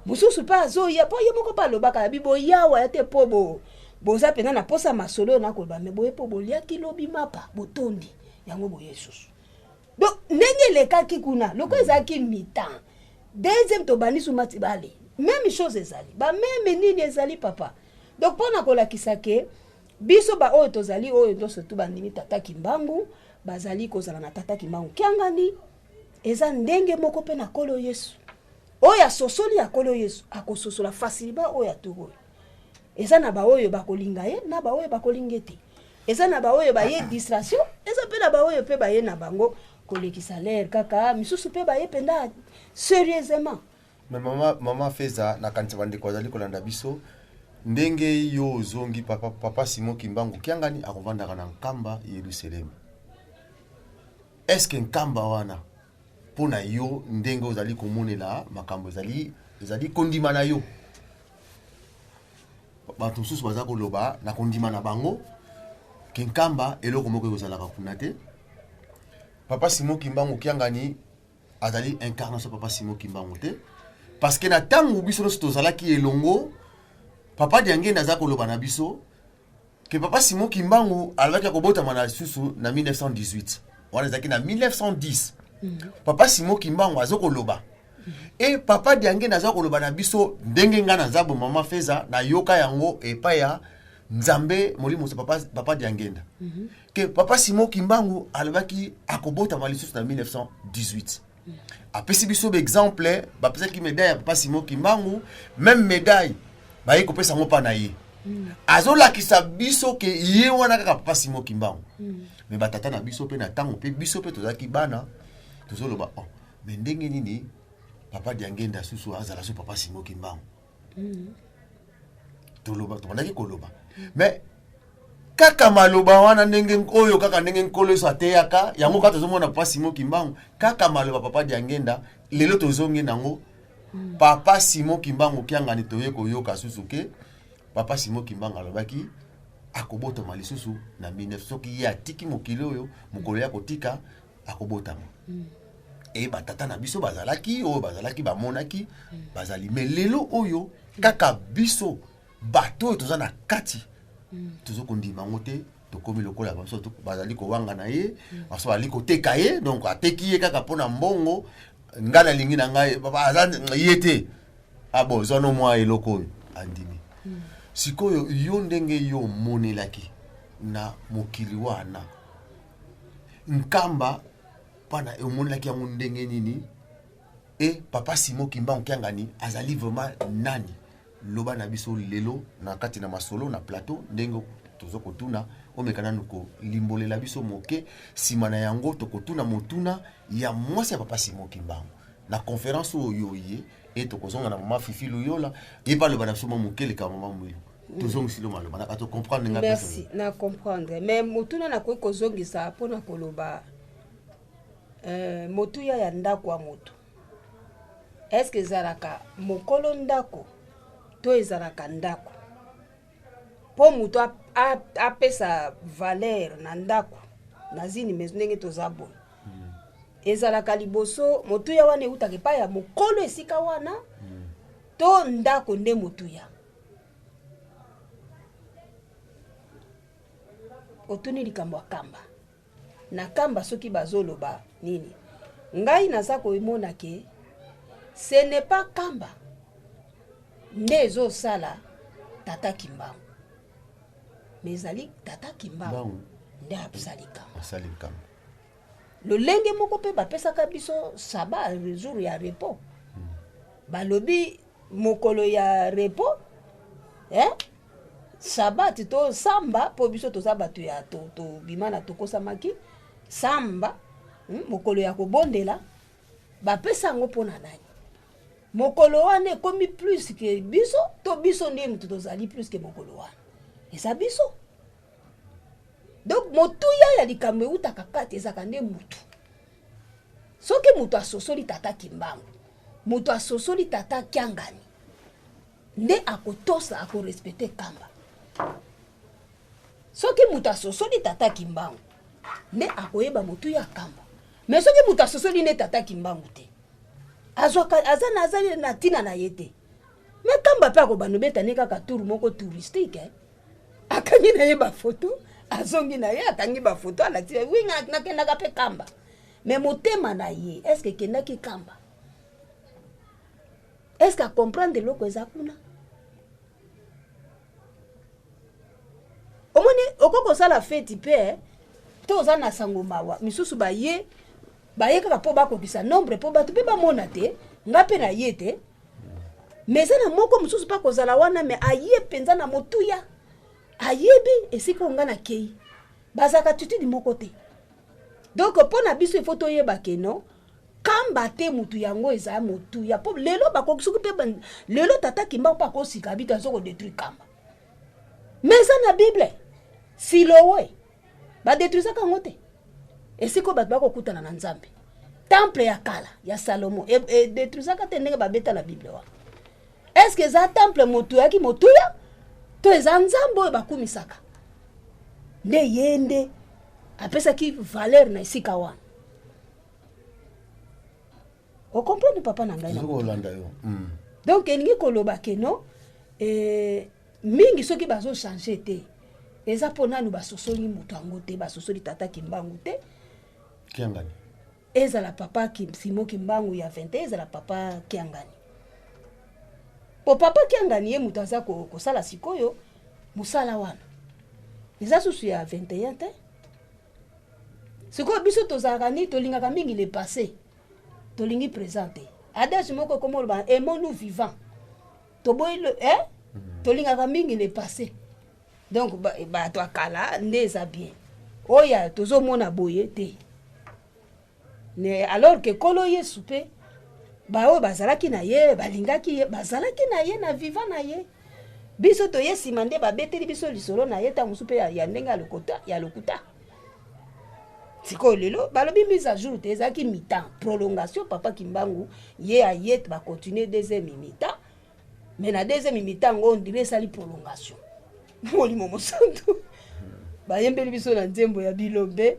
Mosusu mpe azoya mpo ye moko mpe alobaka ya biboyawa ya te, mpo boza mpenza na posa masolo oyo nakoloba, me boye mpo boliaki lobi mapa botondi yango boye susu. Donc ndenge elekaki kuna, lokola ezalaki mi-temps deuxième, tobandi sumati bale, même chose ezali, bameme nini ezali papa. Donc mpo na kolakisa ke biso baoyo tozali oyo nyonso tu bandimi tata Kimbangu, bazali kozala na tata Kimbangu Kiangani, eza ndenge moko mpe na Nkolo Yesu. Oyo asosoli ya Nkolo Yesu akososola facilement oyo atour oyo. Eza na baoyo bakolinga ye, na baoyo bakolinga ye te. Eza na baoyo baye distraction, eza mpe na baoyo mpe baye na bango kolekisa l'heure kaka, misusu mpe baye mpenza sérieusement. Mais mama Feza, nakanisa bandeko bazali kolanda biso. Ndenge yo ozongi, papa, papa Simon Kimbangu Kiangani akovandaka na Nkamba Yerusalemi. Est-ce Nkamba wana, mpo na yo, ndenge ozali komonela makambo, ezali kondima na yo? Bato mosusu baza koloba na kondima na bango ke Nkamba eloko moko ekozalaka kuna te. Papa Simon Kimbangu Kiangani azali incarnation papa Simon Kimbangu te, parce que na ntango biso nyonso tozalaki elongo, papa Diangenda aza koloba na biso ke papa Simon Kimbangu alobaki akobotama na lisusu na 1918. Wana ezalaki na 1910. Papa Simon Kimbangu aza koloba e papa Diangenda aza koloba na biso ndenge ngai naza bo mama Feza, nayoka yango epai ya Nzambe molimo papa, papa Diangenda, ke papa Simon Kimbangu alobaki akobotama lisusu na 1918. Apesi biso baexemple, bapesaki médaille ya papa Simon Kimbangu, même médaille baye kopesa yango mpa na ye, azolakisa biso ke ye wana kaka papa Simon Kimbangu. Mais batata na biso mpe na ntango mpe biso mpe tozalaki bana, tozoloba: "Oh, mais ndenge nini papa Diangenda susu azala so papa Simon Kimbangu?" Toloba, tobandaki koloba, mais kaka maloba wana, ndenge oyo kaka ndenge Nkolo Yesu ateyaka yango, kaka tozomona papa Simon Kimbangu, kaka maloba papa Diangenda, lelo tozongi nango papa Simon Kimbangu Kiangani. Toye koyoka susu ke papa Simon Kimbangu alobaki akobotama lisusu na 19, soki ye atiki mokili oyo, mokolo ya kotika akobotama. E batata na biso bazalaki oyo bazalaki, bamonaki, bazali. Mais lelo oyo kaka biso bato oyo toza na kati tozokondima yango te. Tokomi lokola baso bazali kowanga na ye, baso bazali koteka ye. Donc ateki ye kaka mpo na mbongo. Ngai nalingi na ngai aza ye te. Ah bon, zwa no mwa eloko oyo andimi. Sikoyo yo, ndenge yo omonelaki na mokili wana Nkamba, mpana omonelaki yango ndenge nini? E papa Simon Kimbangu Kiangani azali vraiment nani? Loba na biso lelo na kati na masolo na plateau, ndenge toza kotuna, omeka nanu kolimbolela biso moke. Nsima na yango tokotuna motuna ya mwasi ya papa Simon Kimbangu na conférence oyo ye e tokozonga na mama Fifi Luyola, ye mpe aloba na biso mwa moke. Leka mama Mwilu, tozongisilo maloba na kati, comprendre nga. Merci, na comprendre, mais motuna nakoki kozongisa mpona koloba motuya ya ndako ya moto, est-ce ezalaka mokolo ndako to ezalaka ndako? Mpo moto apesa valeur na ndako na zini mezo ndenge toza boye, ezalaka liboso motuya wana eutaka epai ya mokolo esika wana to ndako nde motuya? Otuni likambo ya Kamba. Na Kamba, soki bazoloba nini, ngai naza komona ke ce n'est pas Kamba nde ezosala tata Kimbangu, mais ezali tata Kimbangu nde asali Kamba. Asali Kamba. Lolenge moko mpe bapesaka biso sabbat, jour ya repos. Balobi mokolo ya repos, eh? Sabbat to samba, mpo biso toza bato ya tobima na tokosamaki samba, Mokolo ya kobondela, bapesa yango mpo na nani? Mokolo wana ekomi plus ke biso to biso nde moto tozali plus ke mokolo wana eza biso? Donc motuya ya likambo eutaka kati, ezalaka nde mutu. Soki moto asosoli tata Kimbangu, moto asosoli tata Kiangani, nde akotosa, akorespecte Kamba. Soki moto asosoli tata Kimbangu, nde akoyeba motuya ya Kamba. Mais soki moto asosoli nde tata Kimbangu te, azwaka aza na azali na ntina na ye te. Mais Kamba mpe akobanda obeta ne kaka tour moko touristique, eh? Akangi na ye bafoto, azongi na ye, akangi bafoto, alakisi: "Oui, nakendaka mpe Kamba." Mais motema na ye, est ce que ekendaki Kamba? Est ce que acomprendre eloko eza kuna? Omoni, okoki kosala feti mpe to oza na sango mawa, misusu baye, baye kaka mpo bakokisa nombre, mpo bato mpe bamona te nga mpe na ye te. Mais eza na moko mosusu mpe akozala wana, mais aye mpenza na motuya, ayebi esika oyo nga nakei. Bazalaka attitude moko te. Donc mpo na biso, il faut toyeba ke non, Kamba te mutu yango eza motuya. Mpo lelo bakoki soki mpe lelo tata Kimbangu mpe akosika bito, aza kodétruire Kamba. Mais eza na Bible, Siloe badetruisaka yango te, esika oyo bato bakokutana na Nzambe. Temple ya kala ya Salomo edetruisaka te ndenge babeta na Bible wana. Est-ce que eza temple motu ayaki motuya to eza Nzambe oyo bakumisaka nde ye nde apesaki valeur na esika wana? Okomprendre, papa na ngai? Kolanda yo. Donc elingi koloba ke no mingi soki bazochange te, eza mpo nanu basosoli moto yango te, basosoli tata Kimbangu te. Kiangani. Ezala papa Simo Kimbangu ya 21, ezala papa Kiangani, po papa Kiangani ye moto aza kosala sikoyo mosala wana, eza susu ya 21 te. Sikoyo biso tozalaka nini? Tolingaka mingi le passé, tolingi présent te. Adage moko ekoma oloba: "Aimons-nous vivant." Toboyi le, eh? Tolingaka mingi le passé. Donc bato ya kala nde eza bien, oyo tozomona boye te. Ne alors ke Nkolo Yesu mpe baoyo bazalaki na ye balingaki ye, bazalaki na ye na vivant na ye. Biso toye nsima nde babeteli biso lisolo na ye, ntango mosusu mpe ya ndenge ya lokota, ya lokuta. Sikoyo lelo balobi mise à jour te, ezalaki mi-temps, prolongation. Papa Kimbangu ye aye, bacontinue deuxième mi-temps, mais na deuxième mi-temps yango on dirait esali prolongation. Molimo Mosantu bayembeli biso na nzembo ya bilombe,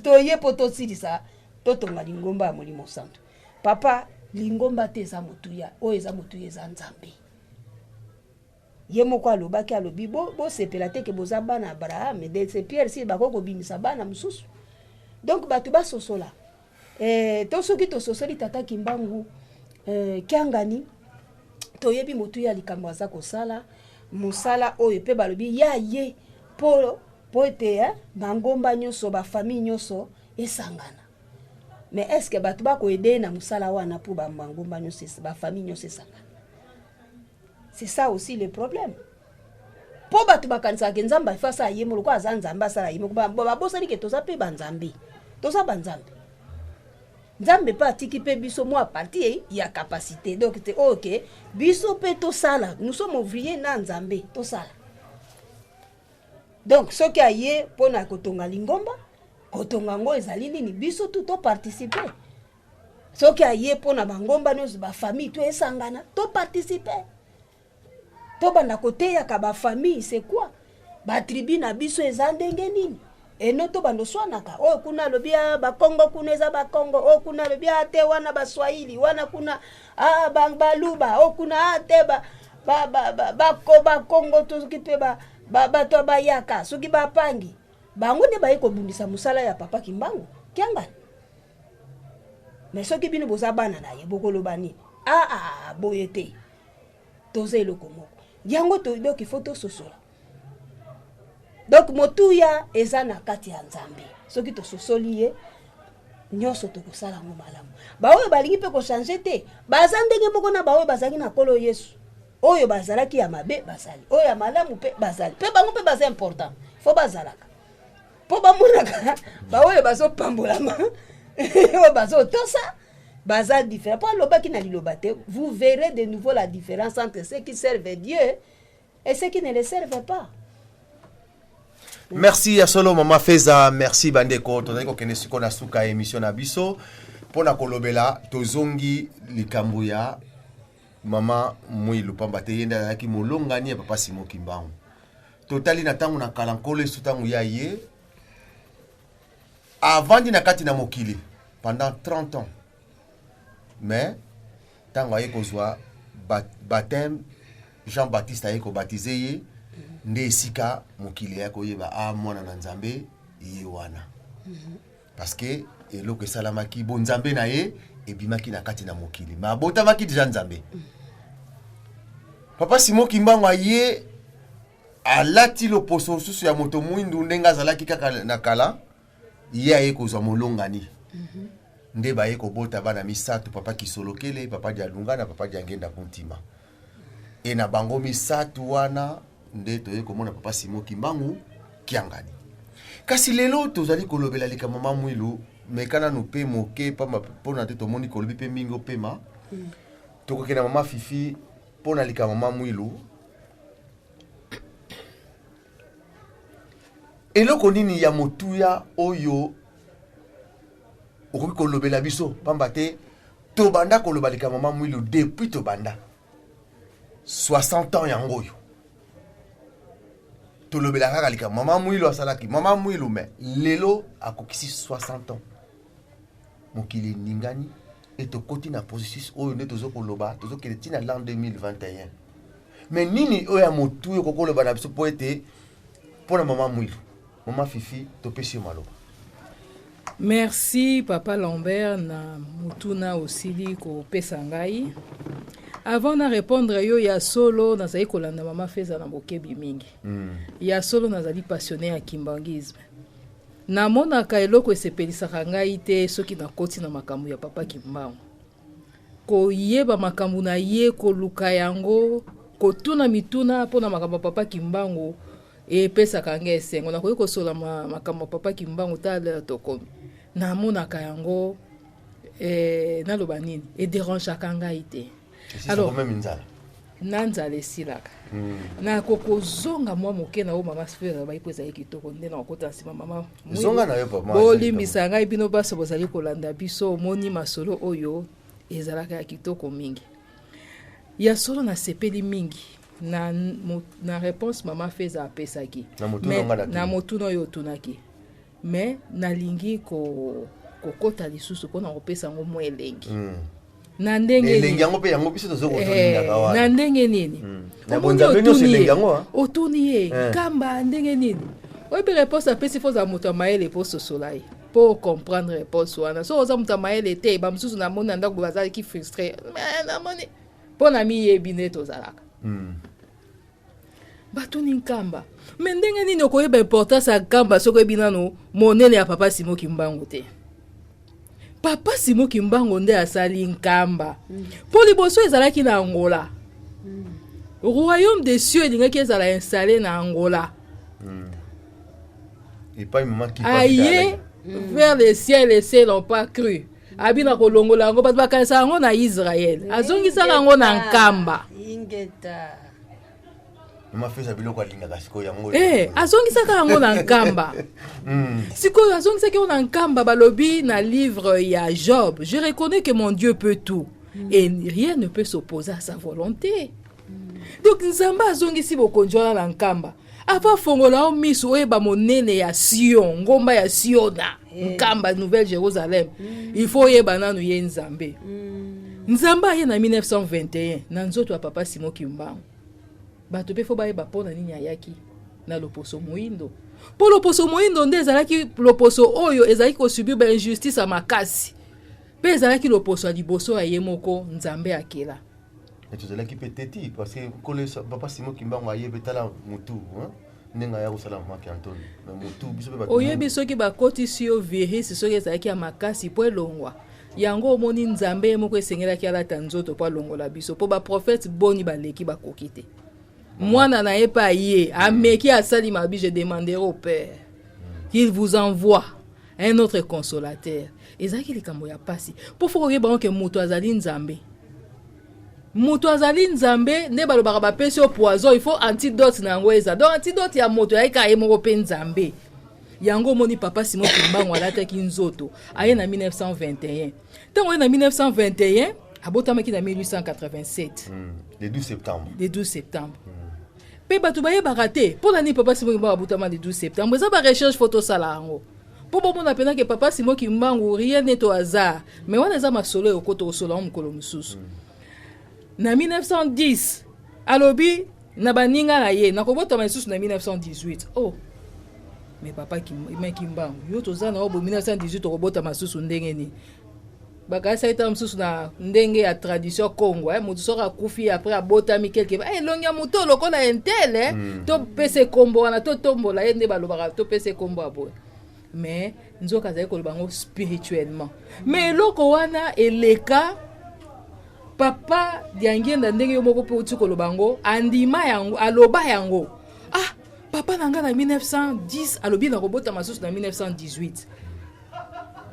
toye mpo tosilisa, totonga lingomba ya Molimo Santu. Papa, lingomba te eza motuya, oyo eza motuya eza Nzambe. Ye moko alobaki, alobi: "Bosepela te ke boza bana Abraham, de ce pierre si bakoki kobimisa bana mosusu." Donc bato basosola to soki tososoli tata Kimbangu Kiangani, toyebi motuya likambo aza kosala, mosala oyo mpe balobi ya ye mpo ete bangomba nyonso, bafamille nyonso esangana. Mais est ce que bato bakoaider na mosala wana mpo bangomba nyonso, bafamille nyonso esangana? C'est ça aussi le problème, mpo bato bakanisaka ke Nzambe afa asala ye moko, lokola aza Nzambe asala ye moko. Babosani ke toza mpe banzambe, toza banzambe. Nzambe mpe atiki mpe biso mwa partie ya capacité. Donc te oyo ke biso mpe tosala, nous sommes ouvrier na Nzambe, tosala. Donc soki aye mpona kotonga lingomba, kotonga yango ezali nini? Biso tu toparticipe. Soki aye mpona bangomba nyonso, bafamille to esangana, toparticipe, tobanda koteyaka bafamille, c'est quoi batribu na biso, eza ndenge nini eno tobanda oswanaka. Oyo kuna alobi a Bakongo, kuna eza Bakongo. Oyo kuna alobi a te, wana Baswahili, wana kuna a Baluba, oyo kuna a te Bakongo, tosoki mpe bato ya bayaka, soki bapangi bango nde baye kobundisa mosala ya papa Kimbangu Kiangani. Mais soki bino boza bana na ye, bokoloba nini? Aa, boye te, toza eloko moko yango to. Donc il faut tososola. Donc motuya eza na kati ya Nzambe. Soki tososoli ye nyonso, tokosala yango malamu. Baoyo balingi mpe kochange te, baza ndenge moko na baoyo bazalaki na Nkolo Yesu. Oyo bazalaki ya mabe bazali, oyo ya malamu mpe bazali, mpe bango mpe baza important, fo bazalaka mpo bamonaka baoyo bazopambolama, oyo bazotosa baza différent. Mpo alobaki na liloba te: "Vous verrez de nouveau la différence entre ceux qui servent Dieu et ceux qui ne le servent pas." Merci ya solo, mama Feza, merci. Bandeko, tozali kokende sikoyo na suka ya émission na biso mpo na kolobela. Tozongi likambo ya mama Mwilu, pamba te ye nde azalaki molongani ya papa Simo Kimbangu. Totali na ntango na kala, Nkolo Yesu ntango ya ye avandi na kati na mokili pendant 30 ans, mais ntango aye kozwa baptême, Jean Baptiste aye kobatize ye, nde esika mokili ya koyeba a mwana na Nzambe ye wana, parce que eloko esalamaki bo Nzambe na ye ebimaki na kati na mokili, ma abotamaki deja Nzambe. Papa Simon Kimbangu aye alati loposo mosusu ya moto mwindu ndenge azalaki kaka na kala. Ye aye kozwa molongani, nde baye kobota bana misato: papa Kisolokele, papa Dialunga na papa Diangenda Kuntima. E na bango misato wana nde toye komona papa Simon Kimbangu Kiangani. Kasi lelo tozali kolobela likambo mama Mwilu. Meka nanu mpe moke, pamba mpona te tomoni kolobi mpe mingi opema. Tokokende mama Fifi mpo na likambo mama Mwilu. Eloko nini ya motuya oyo okoki kolobela biso, pamba te tobanda koloba likambo Mama Mwilu depuis tobanda 60 ans yango oyo tolobela kaka likambo Mama Mwilu asalaki Mama Mwilu, mais lelo akokisi 60 ans, mokili eningani e tokoti na processus oyo nde tozo koloba, tozokende ntina l'an 2021. Mais nini oyo ya motuya okoki koloba na biso mpo ete mpo na Mama Mwilu? Mama Fifi, topesi yo maloba. Merci, papa Lambert, na motuna osili kopesa ngai. Avant na répondre yo, ya solo nazali kolanda mama Feza na bokebi mingi. Ya solo nazali passionné ya kimbanguisme. Namonaka eloko esepelisaka ngai te soki nakoti na makambo ya papa Kimbangu, koyeba makambo na ye, koluka yango, kotuna mituna mpona makambo ya papa Kimbangu epesaka ngai esengo. Nakoki kosola makambo ya papa Kimbangu ta lelo tokomi. Namonaka yango naloba nini, ederangeaka ngai te. Alors nzala. Na nzala esilaka. Nakokozonga mwa moke na oyo mama Feza alobaki mpo ezali kitoko nde nakokota nsima mama. Zonga na yo, papa. Bolimbisa ngai, bino baso bozali kolanda biso. Omoni masolo oyo ezalaka ya kitoko mingi. Ya solo nasepeli mingi na réponse mama Feza apesaki na motuna oyo otunaki, mais nalingi kokota lisusu mpona kopesa yango mwa elengi. Na ndenge elengi yango mpe yango biso tozolingaka wana. Na ndenge nini? Otuni ye Nkamba ndenge nini? Oyebi réponse apesi, fo ozala moto ya mayele mpo ososola ye, mpo comprendre réponse wana. So oza moto ya mayele te, bamosusu namoni na ndako bazalaki frustré, namoni mpo na miyebi nde tozalaka. Batuni Nkamba, mais ndenge nini okoyeba importance ya Nkamba soki oyebi nano monene ya papa Simo Kimbangu te? Papa Simo Kimbangu nde asali Nkamba mpo liboso ezalaki na Angola. Royaume des cieux elingaki ezala installé na Angola. Epai mama. Aye vers le ciel et ciel n'ont pas cru. Abina kolongola yango, bato bakanisa yango na Israel, azongisaka yango na Nkamba. Ingeta. Mama Feza, biloko alingaka sikoyo yango. Azongisaka yango na Nkamba. Sikoyo azongisaki yango na Nkamba. Balobi na livre ya Job: "Je reconnais que mon Dieu peut tout et rien ne peut s'opposer à sa volonté." Donc Nzambe azongisi bokonzi wana na Nkamba avant afongola yo miso oyeba monene ya Sion, ngomba ya Siona, Nkamba, Nouvelle Jérusalem. Il faut oyeba nanu ye Nzambe. Nzambe aye na 1921 na nzoto ya papa Simo Kimbangu. Bato mpe fo bayeba mpo na nini ayaki na loposo moyindo, mpo loposo moyindo nde ezalaki loposo oyo ezalaki kosubir bainjustice ya makasi, mpe ezalaki loposo ya liboso ya ye moko Nzambe akela. Tozalaki mpe teti parce que nkolo papa Simo Kimbangu ayebi. Tala motu ndenge aya kosala maki Antoni mais motu biso mpe. Oyebi soki bakotisi yo virus, soki ezalaki ya makasi mpo elongwa yango, omoni Nzambe ye moko esengelaki alata nzoto mpo alongola biso, mpo baprofete boni baleki bakoki te. Mwana na ye mpe aye, ameki, asali mabi: "Je demanderai au Père qu'il vous envoie un autre consolateur." Ezalaki likambo ya pasi mpo fo koyeba ngo ke moto azali Nzambe. Moto azali Nzambe nde balobaka bapesi yo poison, il faut antidote na yango eza. Donc antidote ya moto ayaki kaka ye moko mpe Nzambe. Yango omoni papa Simon Kimbangu alataki nzoto, aye na 1921. Ntango aye na 1921, abotamaki na 1887. Le 12 septembre. Le 12 septembre. Mpe bato bayebaka te mpo na nini papa Simon Kimbangu abotama le 12 septembre. Eza barecherche, fo tosala yango mpo bomona mpenza ke papa Simon Kimbangu, rien n'est au hasard. Mais wana eza masolo ekokota kosola yango mokolo mosusu. Na 1910 alobi na baninga na ye: "Nakobotama lisusu na 1918." Oh, mais papa Kimbangu, yo toza na yo bo 1918, tokobotama lisusu ndenge nini? Bakasaki ntango mosusu na ndenge ya tradition Congo, moto soki akufi, après abotami quelque elongi ya moto lokola entele, topesa ekombo wana, totombola ye nde balobaka topesa ekombo ya boye. Mais nzoka azali koloba yango spirituellement. Mais eloko wana eleka papa Diangienda, ndenge yo moko mpe outi koloba yango, andima yango, aloba yango: "Ah, papa na ngai na 1910 alobi nakobotama susu na 1918."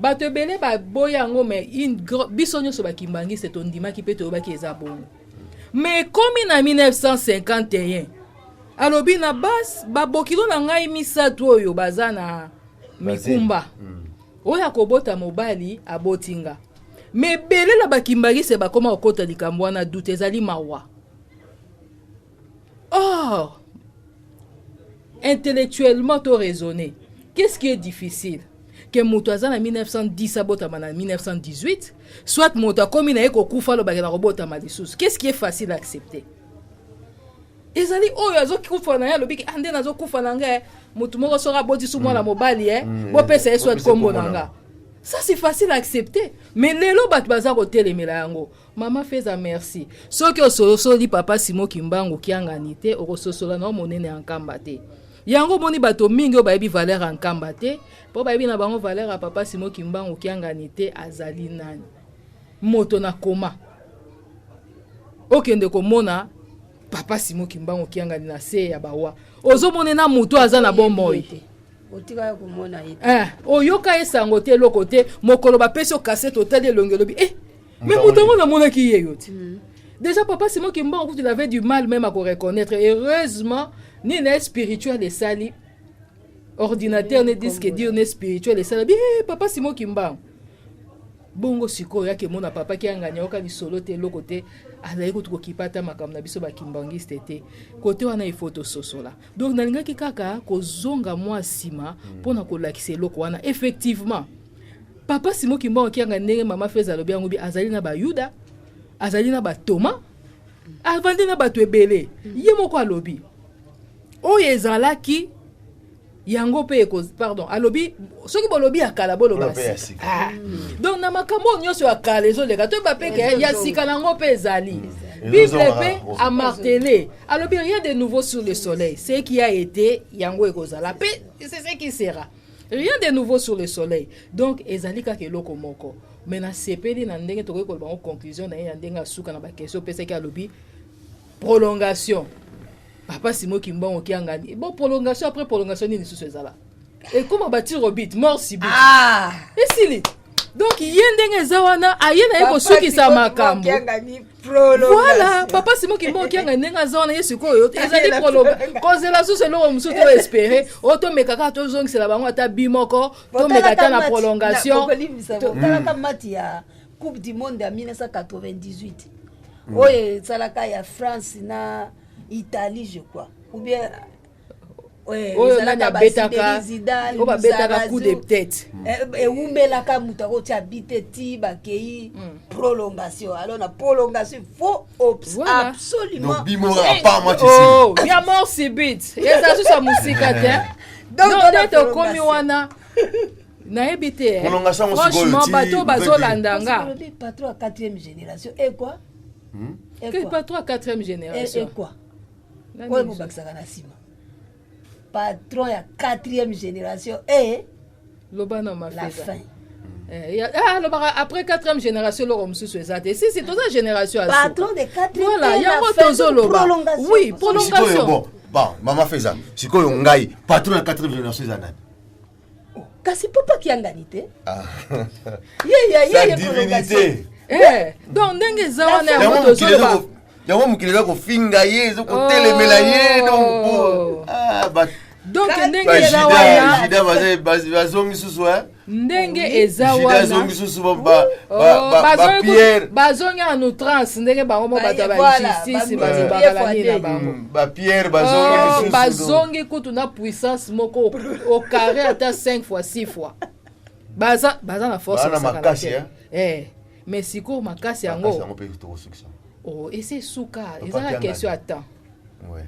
Bato ebele baboya yango, mais biso nyonso bakimbangiste tondimaki mpe toyebaki eza bongo. Mais ekomi na 1951. Alobi na bas babokilo na ngai misato oyo baza na mikumba. Oyo akobota mobali aboti nga. Mais ebele na bakimbanguiste bakoma kokota likambo wana doute, ezali mawa. Or intellectuellement to raisonner, qu'est-ce qui est difficile? Ke moto aza na 1910 abotama na 1918, soit moto akomi na ye kokufa, alobaki na kobotama lisusu. Qu'est-ce qui est facile à accepter? Ezali oyo azokufa na ye, alobiki: "Ah, nde nazokufa na ngai, motu moko soki aboti su mwana mobali, e bopesa ye soit kombo na nga." Ça, c'est facile à accepter. Mais lelo bato baza kotelemela yango. Mama Feza, merci. Soki ososoli papa Simo Kimbangu Kiangani te, okososola na monene ya Nkamba te. Yango omoni bato mingi oyo bayebi valeur ya Nkamba te, mpo bayebi na bango valeur ya papa Simo Kimbangu Kiangani te. Azali nani? Moto na koma okende komona papa Simo Kimbangu Kiangani na se ya bawa, ozomona na moto aza na bomoi. Otikaka komona ye. Eh, oyoka ye sango te, eloko te. Mokolo bapesi yo kasete, otali elongi, olobi: "Eh, mais moto yango namonaki ye yo te." Déjà papa Simo Kimbangu kutu, il avait du mal même à koreconnaître. Heureusement nini na ye spirituel esali, ordinateur ne, disque dur ne spirituel esala bi: "Eh, papa Simo Kimbangu." Bongo sikoyo yaki emona papa Kiangani, ayoka lisolo te, eloko te. Azali kutu kokipa ata makambo na biso bakimbangiste te. Kote wana ifo tososola. Donc nalingaki kaka kozonga mwa nsima mpona kolakisa eloko wana. Effectivement, papa Simo Kimbangu Kiangani, ndenge mama Feza alobi yango bi, azali na bayuda, azali na batoma, avandi na bato ebele. Ye moko alobi oyo ezalaki yango mpe pardon, alobi soki bolobi ya kala, boloba Boloba ya sika. Sika. Ah. Donc na makambo oyo nyonso ya kala ezoleka, toyeba mpe ke ya sika nango mpe ezali. Bible Ezozonga mpe kaka. Amartelé, alobi: "Rien de nouveau sur le soleil." Ce qui a été, yango ekozala mpe, c'est ce qui sera. Rien de nouveau sur le soleil. Donc ezali kaka eloko moko. Mais nasepeli na ndenge tokoki koloba ngo, conclusion na ye ya ndenge asuka na baquestion opesaki, alobi prolongation. Papa Simo Kimbangu Kiangani, bon, prolongation après prolongation, nini lisusu ezala? Ekóma batirs au but, mort subite. Ah! Esili. Donc ye ndenge eza wana, aye na ye kosukisa makambo. Voilà, papa Simo Kimbangu Kiangani ndenge aza wana, ye sikoyo ezali prolonga. Kozela susu eloko mosusu, toespérer oyo tomeka kaka tozongisela bango ata bi moko, tomeka ata na prolongation. Otalaka match ya Coupe du monde ya 1998 oyo esalaka ya France na Italie, je crois, ou bien oyo nani abetaka, oyo babetaka coup de tête? Ewumelaka, moto akotia but te ti bakei prolongation. Alors na prolongation, il faut absolument Donc bimo à part match. Oh, ya mort subite eza susu ya mosika te. Donc, donc nde tokomi wana, nayebi te. Prolongation yango sikoyo Franchement, bato bazolanda nga. Olobi patron ya quatrième génération e quoi? E Que quoi? Patron ya quatrième E génération? E quoi? Nani Oyo mosusu? bobakisaka na nsima, patron ya quatrième génération e Loba na la mafeza. Fin. Eh, ah, alobaka après quatrième génération, eloko mosusu eza te. Si si, toza génération ya suka. Patron de quatrième. Voilà, e la yango fin, tozoloba. Prolongation. Oui, Sikoyo, prolongation. bon, mama Feza, sikoyo ngai, patron ya quatrième génération eza nani? Kasi papa Kiangani te. Ah. Ye ye Sa ye prolongation. divinité. Eh, donc ndenge eza wana, yango Yango mokili tozoloba. Yango mokili eza kofinga ye, eza kotelemela ye. Donc ah, Donc ndenge ba eza Juda wana, Juda bazongi susu, eh? Ndenge eza Juda wana, azongi susu Oh, ba Pierre. Bazongi en outrance, ndenge bango mo bato ya bajustice balobaka nini na bango. Ba Pierre bazongi Oh, lisusu. Bazongi kutu na puissance moko au carré, ata 5 fois, 6 fois. Baza na force. Baza na kosakana makasi, te. eh? Eh, mais sikoyo makasi Makasi yango yango mpe tokosukisa. Oh, ese suka Papa eza na Kiangani. question ya temps.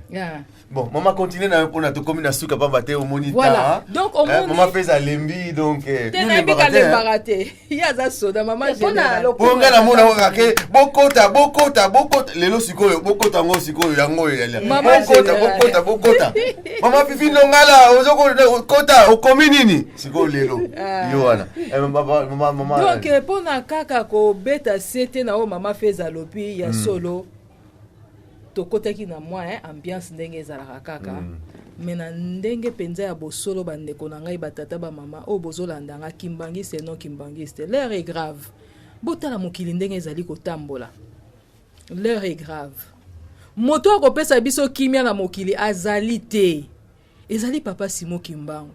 Yeah. Bon, mama, continue na yo mpona tokomi na suka, pamba te omoni. Voilà. Donc, omoni- Mama Feza alembi, donc Te, yo nayebi olembaka te, hein? kalembaka te, ye aza soda, mama Mpona général. Mpo ngai namona kaka ke bokota, bokota, bokota. Lelo sikoyo bokota yango, sikoyo yango oyo yalia. Mama Bokota, général. bokota, bokota. Mama Fifi Ndongala, ozokota, okomi nini sikoyo lelo yo wana? Eh, mama. Donc mpona kaka kobeta se te na oyo mama Feza alobi ya solo, tokotaki na mwa ambiance ndenge ezalaka kaka. Mais na ndenge mpenza ya bosolo, bandeko na ngai, batata, bamama oyo bozolanda nga, kimbangiste, non kimbangiste, l'heure est grave. Botala mokili ndenge ezali kotambola, l'heure est grave. Moto akopesa biso kimia na mokili azali te. Ezali Papa Simon Kimbangu.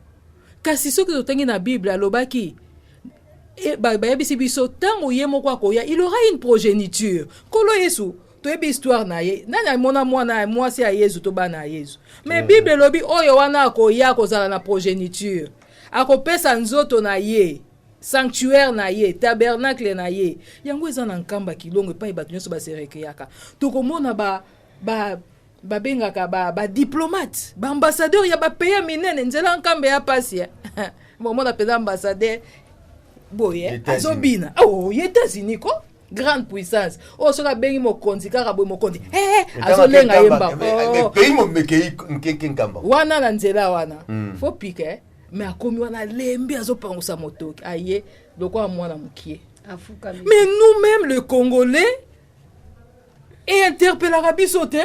Kasi soki totangi na Bible, alobaki bayebisi biso ntango ye moko akoya, il aura une progéniture. Nkolo Yesu, toyebi histoire na ye. Nani amona mwana mwasi ya Yesu to bana ya Yesu? Mais Bible elobi oyo wana akoya kozala na progéniture, akopesa nzoto na ye, sanctuaire na ye, tabernacle na ye. Yango eza na Nkamba Kilongo, epai bato nyonso baserekeyaka. Tokomona ba, ba babengaka badiplomate, ba baambassadeur ya bapays ya minene. Nzela Nkamba ya pasi. Bomona mpenza ambassadeur boye azobina. Oh, ye États-Unis ko, grande puissance oyo, soki abengi mokonzi kaka boye, mokonzi azolenga ye mbango wana na nzela wana. Faut pike. Mais akomi wana, alembi, azopangusa motoki, aye lokola mwana mokie. Mais nous-mêmes le Congolais einterpellaka biso te.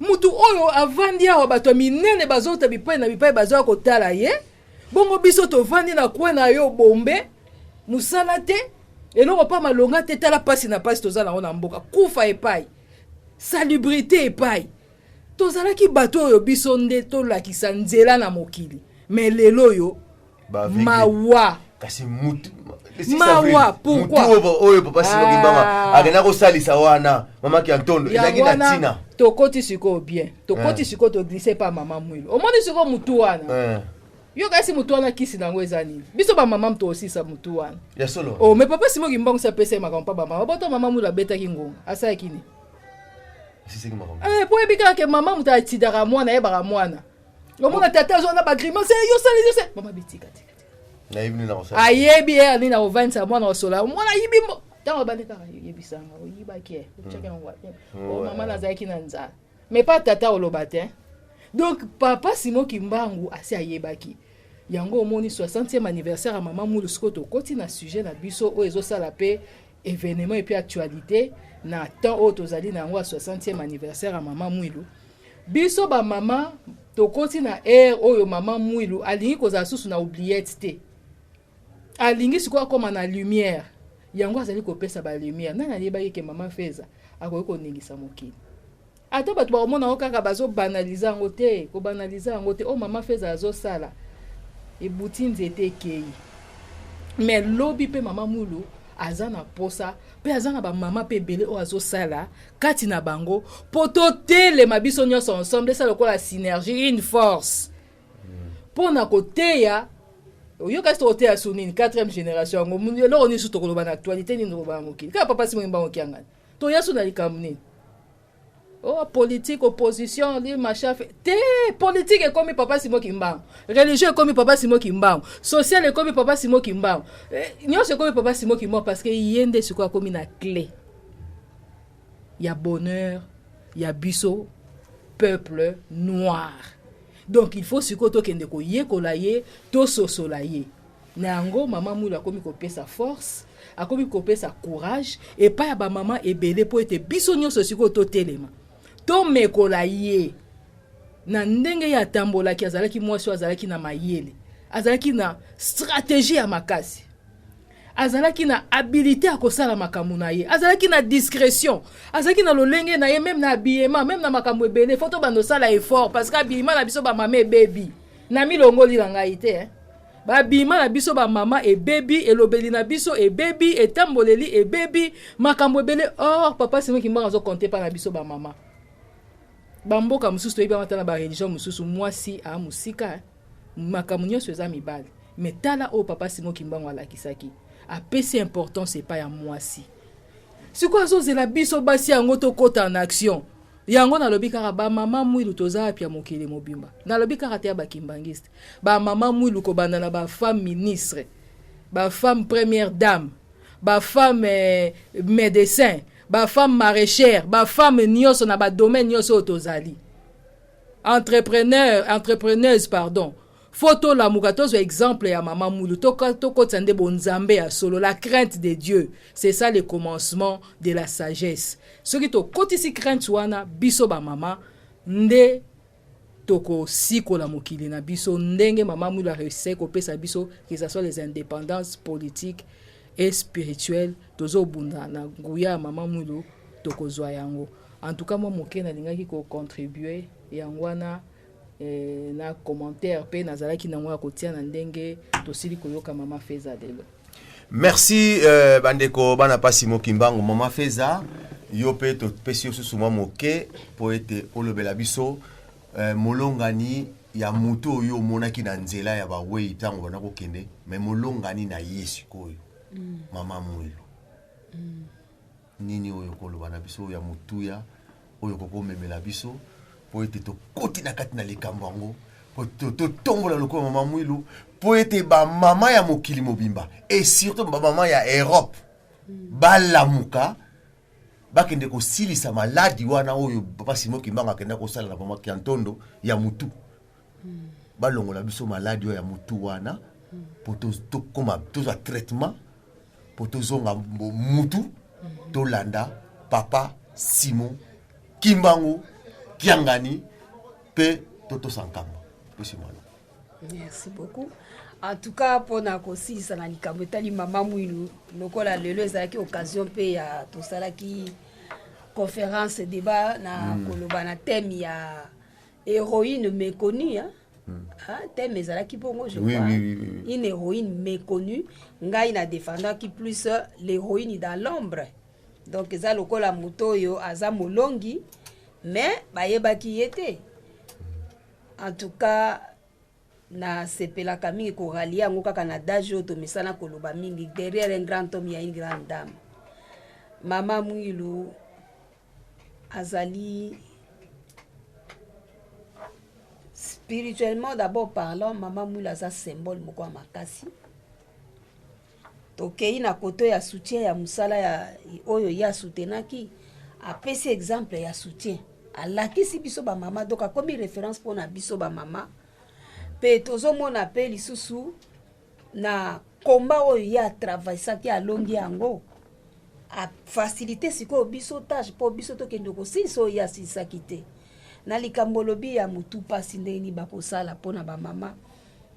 Mutu oyo avandi awa, bato ya minene bazota bipai na bipai, bazoya kotala ye. Bongo biso tovandi na kwe na yo bombe, mosala te, eloko mpa malonga te. Tala mpasi na mpasi toza nango na mboka, kufa epai, salubrité epai. Tozalaki bato oyo biso nde tolakisa nzela na mokili, mais lelo oyo mawa. Kasi mutu Mawa, pourquoi? Oyo Papa Simon Kimbangu akenda kosalisa wana, mama Kiantondo, ezalaki na ntina. Tokoti sikoyo bien, tokoti sikoyo, toglisse pa mama Mwilu. Omoni sikoyo mutu wana, yo kasi mutu wana, kisi nango eza nini? Biso bamama moto osisa mutu wana. Ya solo. Oh, mais Papa Simon Kimbangu si apesa ye makambo mpa bamama. Boto mama Mwilu abetaki ngonga, asalaki nini? Po yebi kaka ke mama moto atidaka mwana, ayebaka mwana. Omona tata azwa na bagrimace, yo sali yo se mama bitika tika. Ayebi ye ani na kovandisa mwana, osola mwana ayibi mbo. Ntango abandi kaka yebisanga oyibaki ye, otiaki yango. O mama, nazalaki na nzala. Mais pa tata oloba te. Donc Papa Simon Kimbangu asi ayebaki yango. Omoni 60e anniversaire ya mama Mwilu. Sikoyo tokoti na sujet na biso oyo ezosala mpe événement et puis actualité na temps oyo tozali na yango ya 60e anniversaire ya mama Mwilu. Biso bamama tokoti na ère oyo mama Mwilu alingi kozala susu na oubliette te. Alingi sikoyo akóma na lumière. Yango azali kopesa balumière. Nani ayebaki ke mama Feza akoki koningisa mokili? Ata bato bakomona yango kaka, bazobanalize yango te, kobanalize yango te. Oyo mama Feza azosala ebuti nzete ekei. Mais lobi mpe mama Mwilu aza na posa mpe aza na bamama mpe ebele oyo azosala kati na bango mpo totelema biso nyonso ensemble, esa lokola synergie, une force mpo na koteya. Oyoka si tokoteya su nini? Quatrième génération yango, eloko nini su tokoloba na actualité? Nini tokoloba na mokili? Kaka Papa Simon Kimbangu Kiangani. Toya su na likambo nini? Oh, politique, opposition, li machin te. Politique ekomi Papa Simon Kimbangu, religion ekomi Papa Simon Kimbangu, social ekomi Papa Simon Kimbangu, nyonso ekomi Papa Simon Kimbangu, parce que ye nde sikoyo akomi na clé ya bonheur ya biso peuple noir. Donc il faut sikoyo tokende koyekola ye, tososola ye. Na yango mama Mwilu akomi kopesa force, akomi kopesa courage epai ya bamama ebele mpo ete biso nyonso sikoyo totelema, tomekola ye na ndenge ye atambolaki. Azalaki mwasi oyo azalaki na mayele, azalaki na stratégie ya makasi, azalaki na habilité ya kosala makambo na ye, azalaki na discrétion, azalaki na lolenge na ye, même na habillement, même na makambo ebele. Faut tobanda osala effort, parce que habillement na biso bamama ebebi. Na milongoli na ngai te, eh? Babima na biso bamama ebebi, elobeli na biso ebebi, etamboleli ebebi, makambo ebele. Or Papa Simon Kimbangu azocompter mpa na biso bamama. Bamboka mosusu toyebi yango, ata na bareligion mosusu, mwasi aa mosika, makambo nyonso eza mibali. Mais tala oyo Papa Simon Kimbangu alakisaki, apesi importance epai ya mwasi. Sikoyo azozela biso basi yango tokɔta na action. Yango nalobi kaka bamama Mwilu, toza wapi ya mokili mobimba? Nalobi kaka te ya bakimbangiste. Bamama Mwilu, kobanda na bafemme ministre, bafemme première dame, bafemme médecin, bafemme maraîchère, bafemme nyonso na badomaine nyonso oyo tozali, entrepreneur, entrepreneuse, pardon, faut tolamuka, tozwa exemple ya mama Mwilu, tokotisa nde bonzambe ya solo. La crainte de Dieu, c'est ça le commencement de la sagesse. Soki tokotisi crainte wana, biso bamama nde tokosikola mokili na biso, ndenge mama Mwilu aréussir kopesa biso, que ça soit les indépendances politiques et spirituelles. Tozobunda na nguya ya mama Mwilu, tokozwa yango. En tout cas, mwa moke nalingaki kocontribue yango wana na commentaire mpe nazalaki nango ya kotia na ndenge tosili koyoka mama Feza lelo. Merci bandeko bana pasi Mokimbangu. Mama Feza, yo mpe topesi yo susu mwa moke mpo ete olobela biso molongani ya motu oyo omonaki na nzela ya bawei ntango banda kokende, me molongani na ye sikoyo, mama Mwilu. Nini oyo koloba na biso ya motuya oyo kokomemela biso mpo ete tokoti na kati na likambo yango, mpo totombola lokola mama Mwilu, mpo ete bamama ya mokili mobimba et surtout bamama ya Europe balamuka, bakende kosilisa maladi wana oyo papa Simon Kimbangu akenda kosala na mama Kiantondo ya mutu? Balongola biso maladi oyo ya mutu wana mpo tokóma tozwa traitement, mpo tozonga mutu, tolanda papa Simon Kimbangu Kiangani mpe totosa nkamba. Pesi mwana. Merci beaucoup. En tout cas, mpona kosilisa na likambo etali mama Mwilu, lokola lelo ezalaki occasion mpe ya tosalaki conférence débat na koloba na thème ya héroïne méconnue, hein? Ah, thème ezalaki bongo, je crois. Oui. Une héroïne méconnue. Ngai na défendaki plus l'héroïne dans l'ombre. Donc eza lokola moto oyo aza molongi, mais bayebaki ye te. En tout cas, nasepelaka mingi korallier yango kaka na adage oyo tomesana koloba mingi: derrière un grand homme, il y a une grande dame. Mama Mwilu azali, spirituellement d'abord parlant, mama Mwilu aza symbole moko ya makasi. Tokei na koto ya soutien ya mosala ya oyo ye asoutenaki, apesi exemple ya soutien, alakisi biso bamama, donc akomi référence mpona biso bamama. Mpe tozomona mpe lisusu na komba oyo ye atravaisaki, alongi yango, afacilité sikoyo biso tâche mpo biso tokende kosilisa oyo ye asilisaki te. Na likambo olobi ya motu mpasi, ndenge nini bakosala mpona bamama,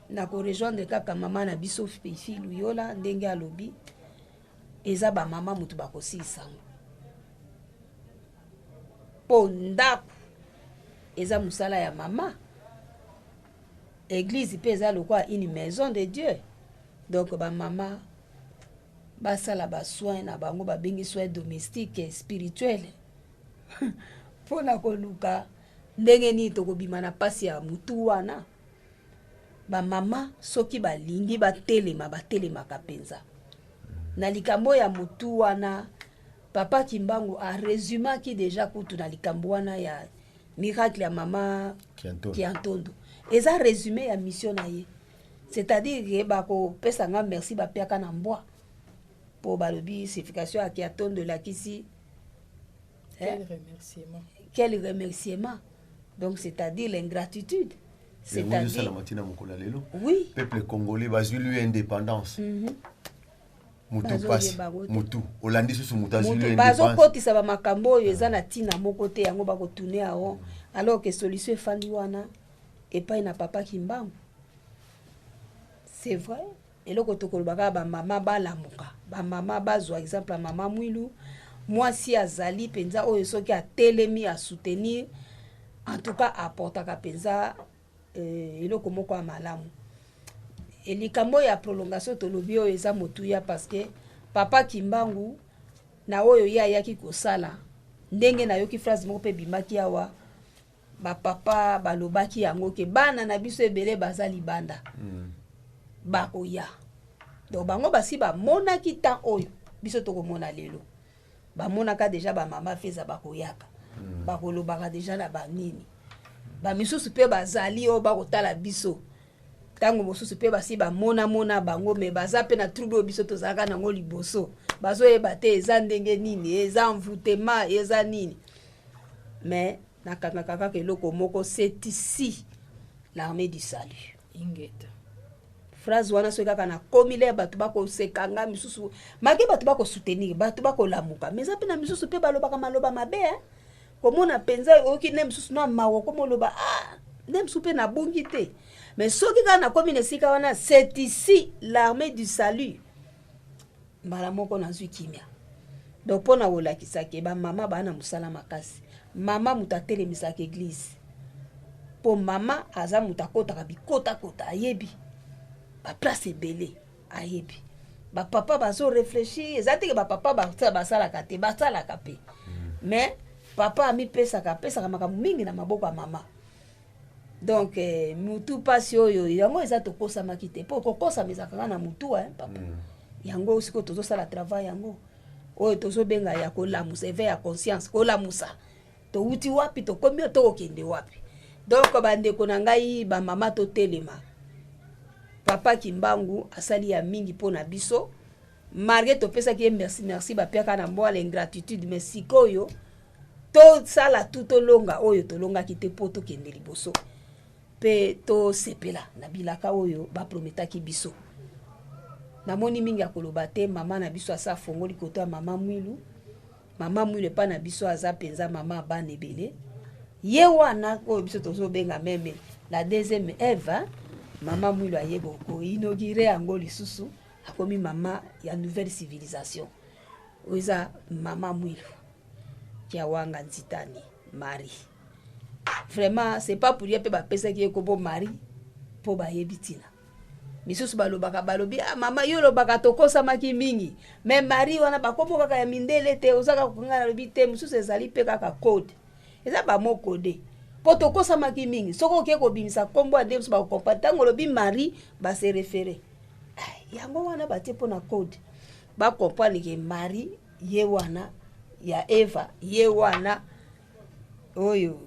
na korejoindre kaka mama na biso Fifi Luyola ndenge alobi, eza bamama motu bakosilisa yango, mpo ndako eza mosala ya mama, église mpe eza lokola une maison de Dieu. Donc bamama basala basoin na bango, babengi soin domestique spirituel, mpona koluka ndenge nini tokobima na mpasi ya mutu wana. Bamama soki balingi batelema, batelemaka mpenza na likambo ya motu wana. Papa Kimbangu arésumaki déjà kutu na likambo wana ya miracle ya mama Kiantondo. Kiantondo. Eza résumé ya mission na ye, c'est-à-dire ke bakopesa nga merci, bapiaka na mbwa mpo balobi signification ya Kiantondo elakisi Quel remerciement. Quel remerciement! Donc c'est-à-dire l'ingratitude. C'est-à-dire C'est-à-dire ntina mokolo ya lelo, oui. peuple congolais bazwi lui indépendance, mutu Bazoyeba pasi yango te. mutu olandi susu, mutu azwi lui Moto indépendance. bazokotisa bamakambo oyo eza na ntina moko te, yango bakotune yango, alors que solution efandi wana epai na papa Kimbangu. C'est vrai, eloko tokoloba kaka, bamama balamuka, bamama bazwa exemple ya mama Mwilu. Mwasi azali mpenza oyo soki atelemi asoutenir, en tout cas aportaka mpenza eloko moko ya malamu. Likambo oyo ya prolongation tolobi oyo eza motuya, parce que papa Kimbangu na oyo ye ayaki kosala, ndenge nayoki phrase moko mpe ebimaki awa, bapapa balobaki yango ke bana na biso ebele baza libanda, bakoya. Donc bango basi bamonaki temps oyo biso tokomona lelo. Bamonaka déjà bamama Feza bakoyaka, bakolobaka déjà na banini. Bamisusu mpe bazali oyo bakotala biso ntango mosusu mpe basi bamonamona bango, me baza mpe na trouble oyo biso tozalaka nango liboso, bazoyeba te eza ndenge nini, eza envoûtement, eza nini. Mais nakangaka kaka eloko moko: c'est ici l'armée du salut. Ingeta. Phrase wana, soki kaka nakomi le, bato bakoseka nga, misusu make, bato bakosoutenir, bato bakolamuka, mais eza mpe na misusu mpe balobaka maloba mabe, hein? Komona mpenza oyoki nde mosusu na mawa, komoloba: ah, nde mosusu mpe nabungi te. Mais soki kaka nakomi na esika wana, c'est ici l'armée du salut, mbala moko nazwi kimia. Donc mpo na kolakisa ke bamama baa na mosala makasi. Mama moto atelemisaka église, mpo mama aza moto akotaka bikotakota, ayebi baplace ebele, ayebi. Bapapa bazoréfléchir, eza teke bapapa basalaka te, basalaka mpe, mais papa amipesaka, apesaka makambo mingi na maboko ya mama. Donc mutu mpasi oyo yango eza tokosamaki te, mpo kokosama ezalaka kaka na mutu, hein, papa. Yango sikoyo tozosala travail yango oyo tozobenga ya kolamusa, éveil ya conscience, kolamusa towuti wapi, tokomi oyo, tokokende wapi. Donc bandeko na ngai bamama, totelema. Papa Kimbangu asali ya mingi mpo na biso, malgré topesaki ye merci, merci bapiaka na mbwa l'ingratitude, mais sikoyo tosala tu tolonga oyo tolongaki te, mpo tokende liboso mpe tosepela na bilaka oyo baprometaki biso. Namoni mingi ya koloba te. Mama na biso asa afongoli koto ya mama Mwilu. Mama Mwilu epai na biso aza mpenza mama ya bana ebele. Ye wana oyo biso tozobenga même la deuxième Eve. Mama Mwilu aye koinaugurer yango lisusu, akomi mama ya nouvelle civilisation. Oyo eza mama Mwilu Kiawanga Nzitani Marie. Vraiment, c'est pas pour rien mpe bapesaki ye kombo Marie, mpo bayebi ntina. Misusu balobaka, balobi: "Ah, mama, yo olobaka tokosamaki mingi, mais Marie wana bakombo kaka ya mindele te." Oza kaka kokonga, nalobi te, mosusu ezali mpe kaka code, eza bamo code, mpo tokosamaki mingi. Soki oke kobimisa nkombo ya nde mosusu, bakokomprendre. Ntango olobi Marie, base référer yango wana, batie mpo na code, bacomprendre ke Marie ye wana ya Eva, ye wana oyo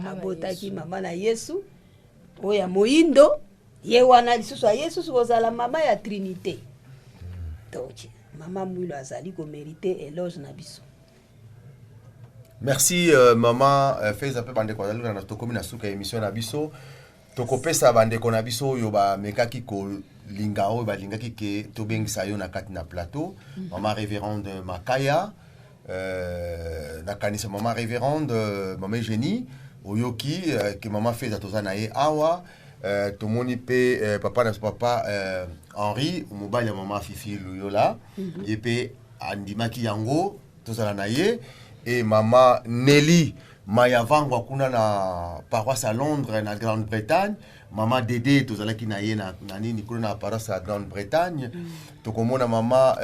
abotaki mama na Yesu oyo ya moyindo, ye wana lisusu aye susu kozala mama ya Trinité. Donc mama Mwilu azali komériter éloge na biso. Merci mama Feza. Mpe bandeko bazali na, tokomi na suka ya émission na biso. Tokopesa bandeko na biso oyo bamekaki kolinga, oyo balingaki ke tobengisa yo na kati na plateau. Mama révérende Makaya, nakanisa mama révérende, mama Eugénie, oyoki ke mama Feza toza na ye awa. Tomoni mpe papa na papa Henri, mobali ya mama Fifi Luyola, ye mpe andimaki yango tozala na ye. E mama Nelly Mayavangwa kuna na paroisse à Londres, na Grande-Bretagne. Mama Dede, tozalaki na ye na nini kuna na paroisse ya Grande-Bretagne. Tokomona mama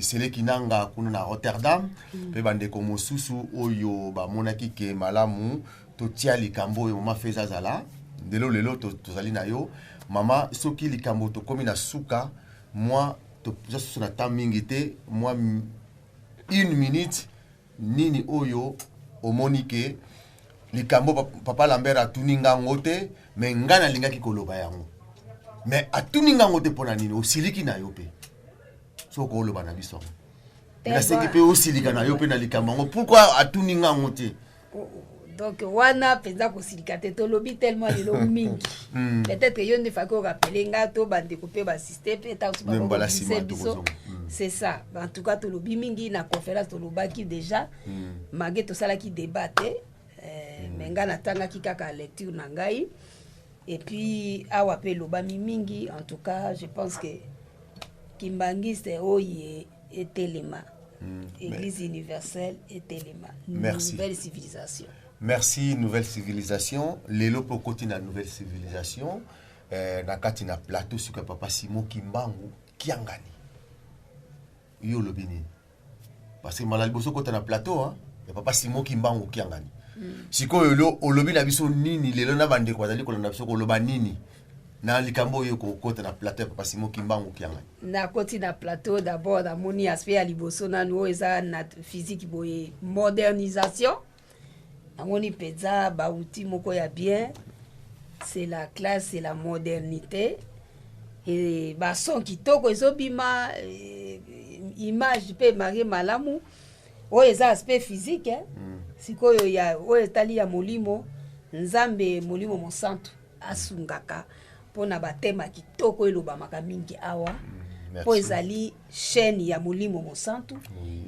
Seleki Nanga kuna na Rotterdam. Mpe bandeko mosusu oyo bamonaki ke malamu totia likambo oyo mama Feza azala ndelo lelo, tozali na yo mama. Soki likambo tokomi na suka, mwa toza susu na temps mingi te, mwa une minute, nini oyo omoni ke likambo papa Lambert atuni ngango te, me ngai nalingaki koloba yango, me atuni ngango te, mpo na nini osiliki na yo? Mpe soki oloba na biso yango, nasengi mpe osilika na yo mpe na likambo yango, pourquoi atuni ngango te? Donc wana mpenza kosilika te, tolobi tellement lelo mingi. Peut-être yo nde faki orappeler nga to bandeko mpe baassiste mpe ntango biso. C'est ça. En tout cas, tolobi mingi na conférence, tolobaki déjà, malgré tosalaki débat te, mais ngai natangaki kaka lecture na ngai, et puis awa mpe elobami mingi. En tout cas, je pense que kimbangiste oyo etelema, église universelle etelema. Merci. Nouvelle civilisation. Merci. Nouvelle civilisation, lelo mpe okoti na nouvelle civilisation, na kati na plateau sikoyo ya papa Simo Kimbangu Kiangani. Yo olobi nini? Parce que mbala liboso okota na plateau, hein, ya papa Simo Kimbangu Kiangani. Sikoyo lelo olobi na biso nini? Lelo na bandeko bazali kolanda biso, koloba nini na likambo oyo kokota na plateau ya papa Simo Kimbangu Kiangani? Nakoti na plateau, d'abord namoni aspect ya liboso nanu oyo eza na physique boye, modernisation. Namoni mpenza bauti moko ya bien, c'est la classe, c'est la modernité, e bason kitoko ezobima, image mpe marie malamu. Oyo eza aspect physique, eh? Sikoyo ya oyo etali ya molimo, Nzambe molimo mosantu asungaka mpona batema kitoko elobamaka mingi awa, mpo ezali chaîne ya molimo mosantu.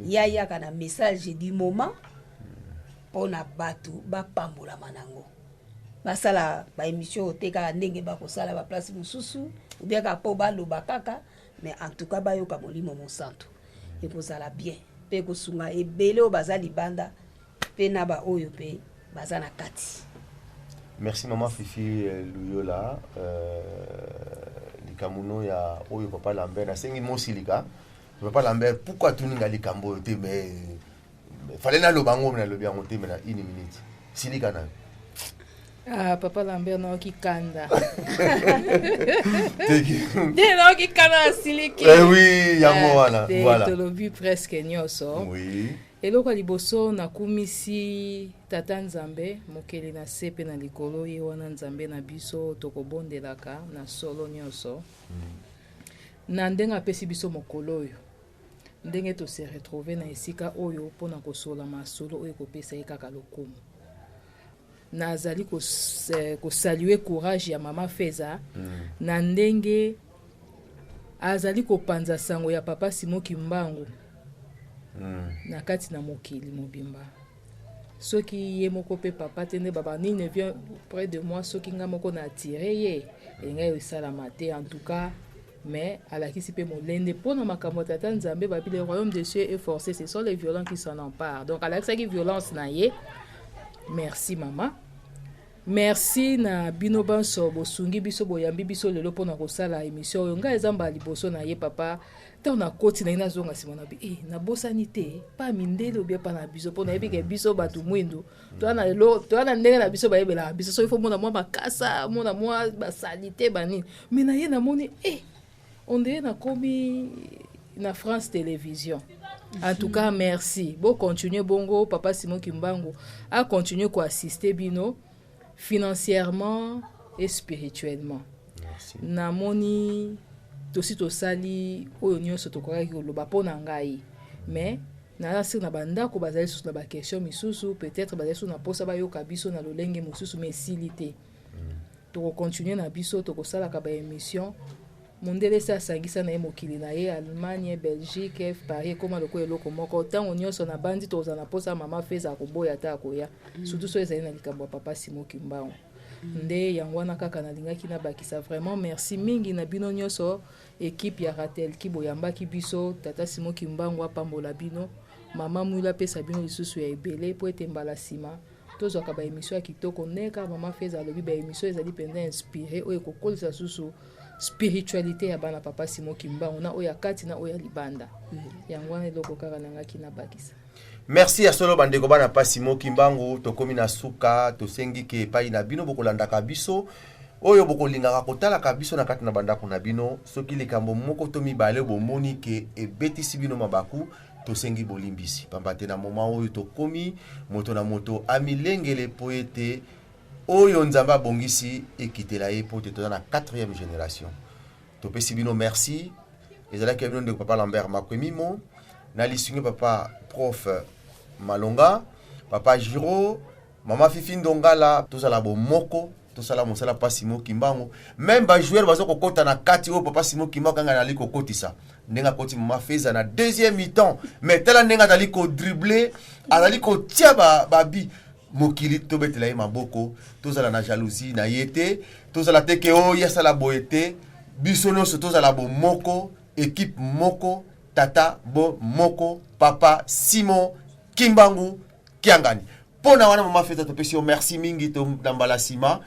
Ya yaka na message du moment mpona bato bapambolama nango, basala baémission oyo te kaka ndenge bakosala baplace mosusu, ou bien kaka mpo baloba kaka, mais en tout cas bayoka molimo mosantu, ekozala bien mpe ekosunga ebele oyo baza libanda. Mpe na baoyo mpe baza na kati. Merci mama Fifi Luyola. Likambo no ya oyo papa Lambert nasengi mosilika. Papa Lambert, pourquoi tuninga likambo oyo te? Mais fallait naloba yango, me nalobi yango te, me na une minute silika nayo. Ah, papa Lambert, nayoki kanda te, nayoki kanda, nasiliki. Eh oui, yango wana. Voilà. Tolobi presque nyonso. Eloko ya liboso, nakumisi tata Nzambe mokeli na se mpe na likolo. Ye wana Nzambe na biso tokobondelaka na solo nyonso. Na ndenge apesi biso mokolo oyo, ndenge tose retrouve na esika oyo mpona kosola masolo oyo ekopesa ye kaka lokumu. Nazali kosaluer courage ya mama Feza na ndenge azali kopanza sango ya papa Simo Kimbangu na kati na mokili mobimba. Soki ye moko mpe papa te, nde baba nini ne vient près de moi, soki nga moko na atire ye, elingai esalama te en tout cas. Mais alakisi mpe molende mpo na makambo ya tata Nzambe. Babi le royaume des cieux est forcé, ce sont les violents qui s'en emparent. Donc alakisaki violence na ye. Merci mama, merci na bino banso bosungi biso, boyambi biso lelo mpona kosala émission oyo. Ngai eza mbala liboso na ye papa. Ntango nakoti na ye, nazonga nsima na bi e nabosani te pa mindele obia pa na biso, mpo nayebi ke biso bato mwindu toya na ndenge na biso, bayebelaka biso. Soki fo mona mwa makasa, mona mwa basalite banini, me na ye namoni e ondeye nakomi na France Télévision. En tout cas merci, bocontinue bongo. Papa Simon Kimbangu acontinue koassiste bino financièrement et spirituellement. Namoni tosi tosali oyo nyonso tokokaki koloba mpo na ngai, mais naza siri na bandako bazali susu na baquestion misusu, peut-être bazali susu na mposa bayoka biso na lolenge mosusu, mais esili te. Tokocontinue na biso, tokosalaka baémission. Mondele esi asangisa na ye mokili na ye, Allemagne, Belgique, Paris, ekóma lokola eloko moko. Ntango nyonso na bandi tozala na mposa ya mama Feza, akoboya ata akoya, surtout so ezali na likambo ya papa Simo Kimbangu. Nde yango wana kaka nalingaki nabakisa. Vraiment merci mingi na bino nyonso, équipe ya Ratelki, boyambaki biso. Tata Simo Kimbangu apambola bino, mama Mwila apesa bino lisusu ya ebele, mpo ete mbala nsima tozwaka baémission ya kitoko. Ndenge kaka mama Feza alobi, baémission ezali mpenza inspiré, oyo ekokolisa susu spiritualité ya bana papa Simo Kimbangu, na oyo ya kati na oyo ya libanda. Yango wana eloko kaka nangaki nabakisa. Merci ya solo bandeko bana pa Simo Kimbangu. Tokomi na suka. Tosengi ke epai na bino bokolandaka biso, oyo bokolingaka kotalaka biso na kati na bandako na bino, soki likambo moko to mibale bomoni ke ebetisi bino mabaku, tosengi bolimbisi, pamba te na moma oyo tokomi, moto na moto amilengele mpo ete oyo Nzambe abongisi ekitela ye, mpo te toza na 4e génération. Topesi bino merci. Ezalaki ya bino ndeko papa Lambert Makwemimo, na lisungi papa prof Malonga, papa Giro, mama Fifi Ndongala. Tozala bomoko, tosala mosala papa Simo Kimbangu. Même bajoueur baza kokɔta na kati oyo papa Simo Kimbangu kanga azali kokotisa, ndenge akoti mama Feza na deuxième mi-temps, mais tala ndenge azali kodrible, azali kotia babi mokili. Tobetela ye maboko, tozala na jalousie na ye te, tozala te ke oyo asala boye te. Biso nyonso tozala bomoko, équipe moko, tata bo moko, papa Simon Kimbangu Kiangani. Mpo na wana, mama Feza, topesi yo merci mingi. To na mbala nsima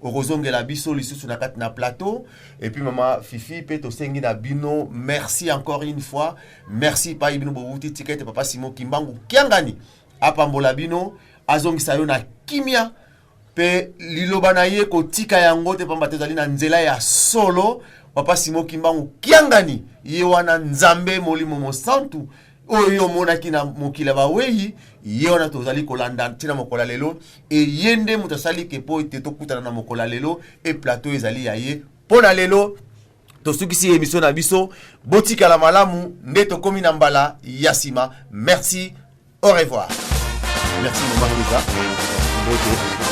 okozongela biso lisusu na kati na plateau. Et puis mama Fifi mpe, tosengi na bino merci encore une fois, merci pai bino bowuti. Tika ete papa Simon Kimbangu Kiangani apambola bino, azongisa yo na kimia, mpe liloba na ye kotika yango te, pamba te ezali na nzela ya solo. Papa Simo Kimbangu Kiangani ye wana Nzambe Molimo Mosantu oyo yo omonaki na mokili ya bawei, ye wana tozali kolanda ntina mokolo ya lelo. E ye nde moto asali ke mpo ete tokutana na mokolo ya lelo, e plateau ezali ya ye. Mpo na lelo tosukisi émission na biso. Botikala malamu, nde tokomi na mbala ya nsima. Merci, au revoir. Merci mama Feza, mbote.